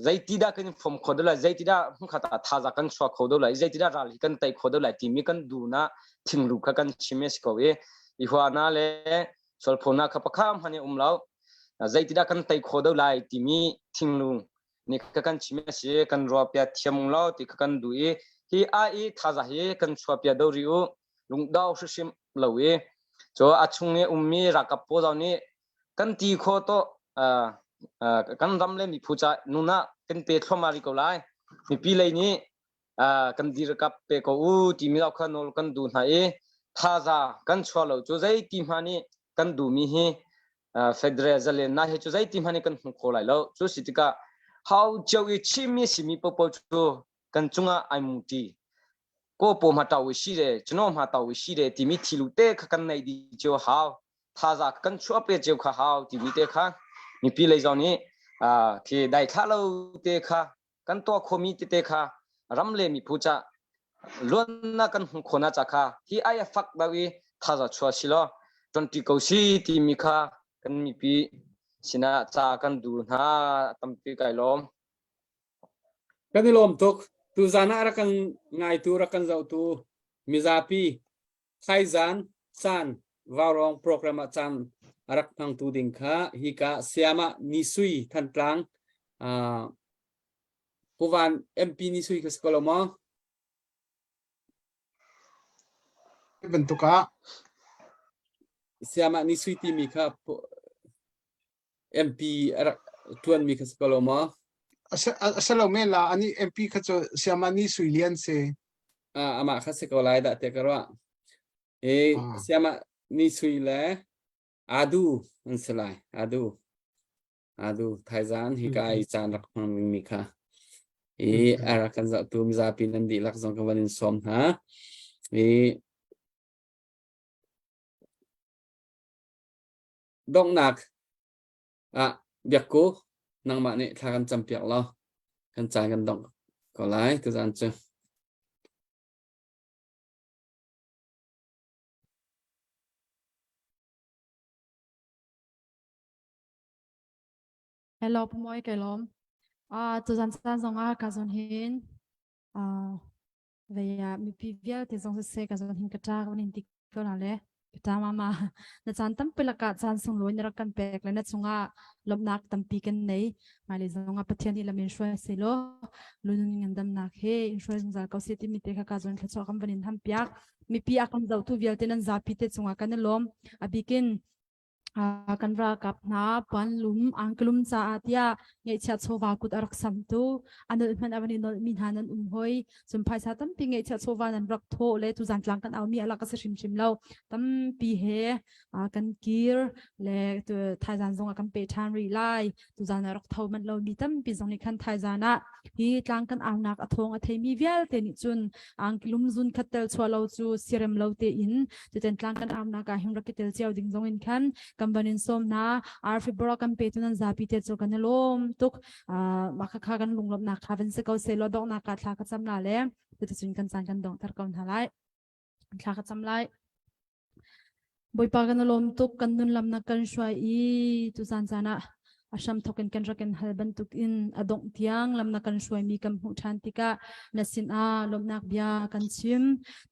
zeiti dah kan fom kho deuh lai zeiti dah hmunkhat ah thaza kan chuah kho deuh lai zeiti dah ral hi kan tei kho deuh lai timi kan duhna thinglung kha kan chim si ko i i huana le sualphona kha pakha hmanh um lo zeiti dah kan tei kho deuh lai timi thinglung ni kha kan chim si kan ruah pia thiam lo ti kha kan duh i hi a i thaza hi kan chuah pia do ri u lungdau hrimhrim lo i cu a chung i ummi ralkap pawl zong nih kan ti kho to kan ram le miphu ca nun ah kan pe thluahmah rih ko lai mipi lei nih kan dirkap pe ko u timi zau kha nawl kan duh hna i thaza kan chuah lo cu zeiti hmanh nih kan duhmi hi federal zalennak hi cu zeiti hmanh nih kan hmu kho lai lo cu si tikah hau cio i chimmi simi popo cu kan cungah ai mu ti ko po ma tau shi re chno ma tau shi re timi thilu te kha kan nei di cio hau thaza kan chuah pe cio kha hau timi te kha mipi lei zong nih khi dai thla lo te kha kan tuah khomi te te kha ram le mi phu cha luanna kan hmu khona cha kha hi ai fak dau i thaza chua si lo tonti ko si timi kha kan mipi sinah ca kan du hna tampi kai lawm Kan i lawm tuk. Tuzan ah rak kan ngaitu, rak kan zohtu mizapi thaizan caan vaurawng program ah caan a rak hmangtu ding kha hika Siamah Nisui Thantlang uh, Puvan MP Nisui kha si ko lo maw? Bantuk ah Siamah Nisui timi kha MP a rak ṭuanmi kha si ko lo maw? A si lo men la ani MP kha cu Siamani Sui Lian si. Ah, amah kha si ko lai dah tiah ka ruah. E Siama ni Sui le Adu an si lai. Adu. Adu thaizan hi ka i caan rak hmang dingmi kha. I a rak kan zohtu mizapi nan dihlak zong ka van in sawm hna. I Donghnak ah biakku nangmah nih thla kan campiak law kan caan kan dongh ko lai tuzaan cu. Hello, Pumoy kai lawm. Ah, tuzan caan zong ah ka zon hin ah Vei ah mipi vialte zong siseh ka zawn hin ka ṭa ka in ti ko na le ka ṭa mama na caan tampi lakah caan sunglawi na rak kan pek le na cungah lawmhnak tampi kan nei hmailei zongah Pathian nih lam in hruai selaw lunun ngandamnak he in hruai zungzal ko seh timi te kha ka zawn thluachuah kan van in ham piak mipi a kan zohtu vialte nan zapi te cungah kan i lawm a bikin. Kan ralkap hna puanlum angklum caah tiah ngeihchiah chawva kut a rak samtu a nolh hmanh a van i nolhmi hna nan um hoi. Cun phaisa tampi ngeihchiah chawva nan rak thawh le tuzan tlang kan aumi a lak a si hrimhrim lo. Tampi he kan kir le thaizan zong ah kan pe ṭhan rih lai. Tuzan ah rak tho manh lomi tampi zong nih khan thaizan ah hi tlang kan aunak a thawng a theimi vialte nih cun angkilum zun khat tel chuah lo cu sirem lo tein cutin tlang kan aunak ah hin rak i tel cio ding zong in khan kan van in sawm hna. Arfi bora kan pe tu nan zapi te cu kan i lawm tuk. Mah khakha kan lunglawmhnak kha van si ko seh law donghnak ah thla ka cam la le cuticun kan caan kan donghter ko hna lai. Thla ka cam lai. Bawipa kan i lawm tuk kan nun lam na kan hruai i tuzan caan ah a hram thawk in kan rak in hal bantuk in a dongh tiang lam na kan hruaimi kan hmuh ṭhan tikah na sin ah lawmhnak bia kan chim.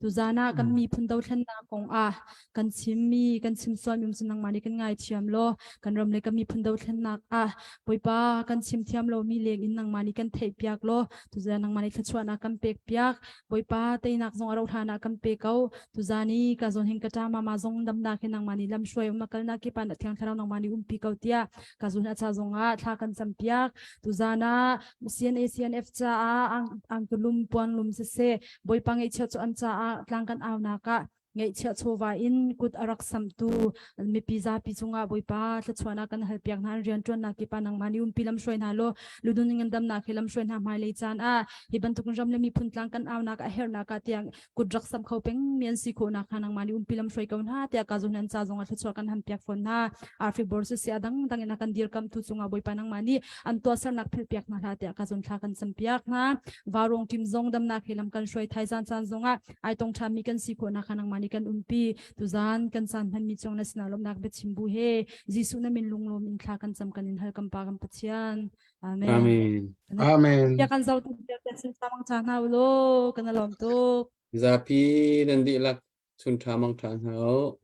Tuzan ah kan miphun dothlennak kong ah kan chimmi kan chim sualmi um cu nangmah nih kan ngaithiam law kan ram le kan miphun dothlennak ah Bawipa kan chim thiam lomi leng in nangmah nih kan theihpiak law tuzan nangmah nih thluachuahnak kan pekpiak. Bawipa teinak zong a rauh hlan ah kan pe ko. Tuzan i ka zawn hin ka ṭa mama zong damnak hi nangmah nih lam hruai um a kalnak kip ah na thiang thlarau nangmah nih umpi ko tiah ka zawn a ca zong ah thla kan campiak. Tuzan ah CNA CNF caah angkulum puanlum siseh Bawipa ngeihchiah cu an caah tlang kan aunak ah ngeihchiah chawva in kut a rak samtu mipi zapi cungah Bawipa thluachuahnak kan halpiak hna an rianṭuannak kip ah nangmah nih umpi lam hruai hna law ludun ngandamnak he lam hruai hna hmailei caan ah hi bantuk ram le miphun tlang kan aunak a herhnak ah tiang kut rak sam kho peng mi an si khawhnak hnga nangmah nih umpi lam hruai ko hna tiah ka zun an ca zong ah thluachuah kan ham piak fawn hna Arfi bor si a dang dang in a kan dirkam tu cungah Bawipa nangmah nih an tuahsernak philh piak hna hlah tiah ka zun thla kan cam piak hna varong tim zong damnak he lam kan hruai thai zan caan zongah ai tong ṭhami kan si khawhnak kha nangmah nih kan umpi tuzan kan caan hmanmi cung na sinah lawmhnak biachim bu he Jesuh na min lunglawm in thla kan cam kan in hal kan pa kan Pathian Amen. Amen. Amen. Ya kan zau tu vialte sin samang cha hna u law kan lawm tuk. Zapi nan dihlak chun ṭha mang ṭha hna u.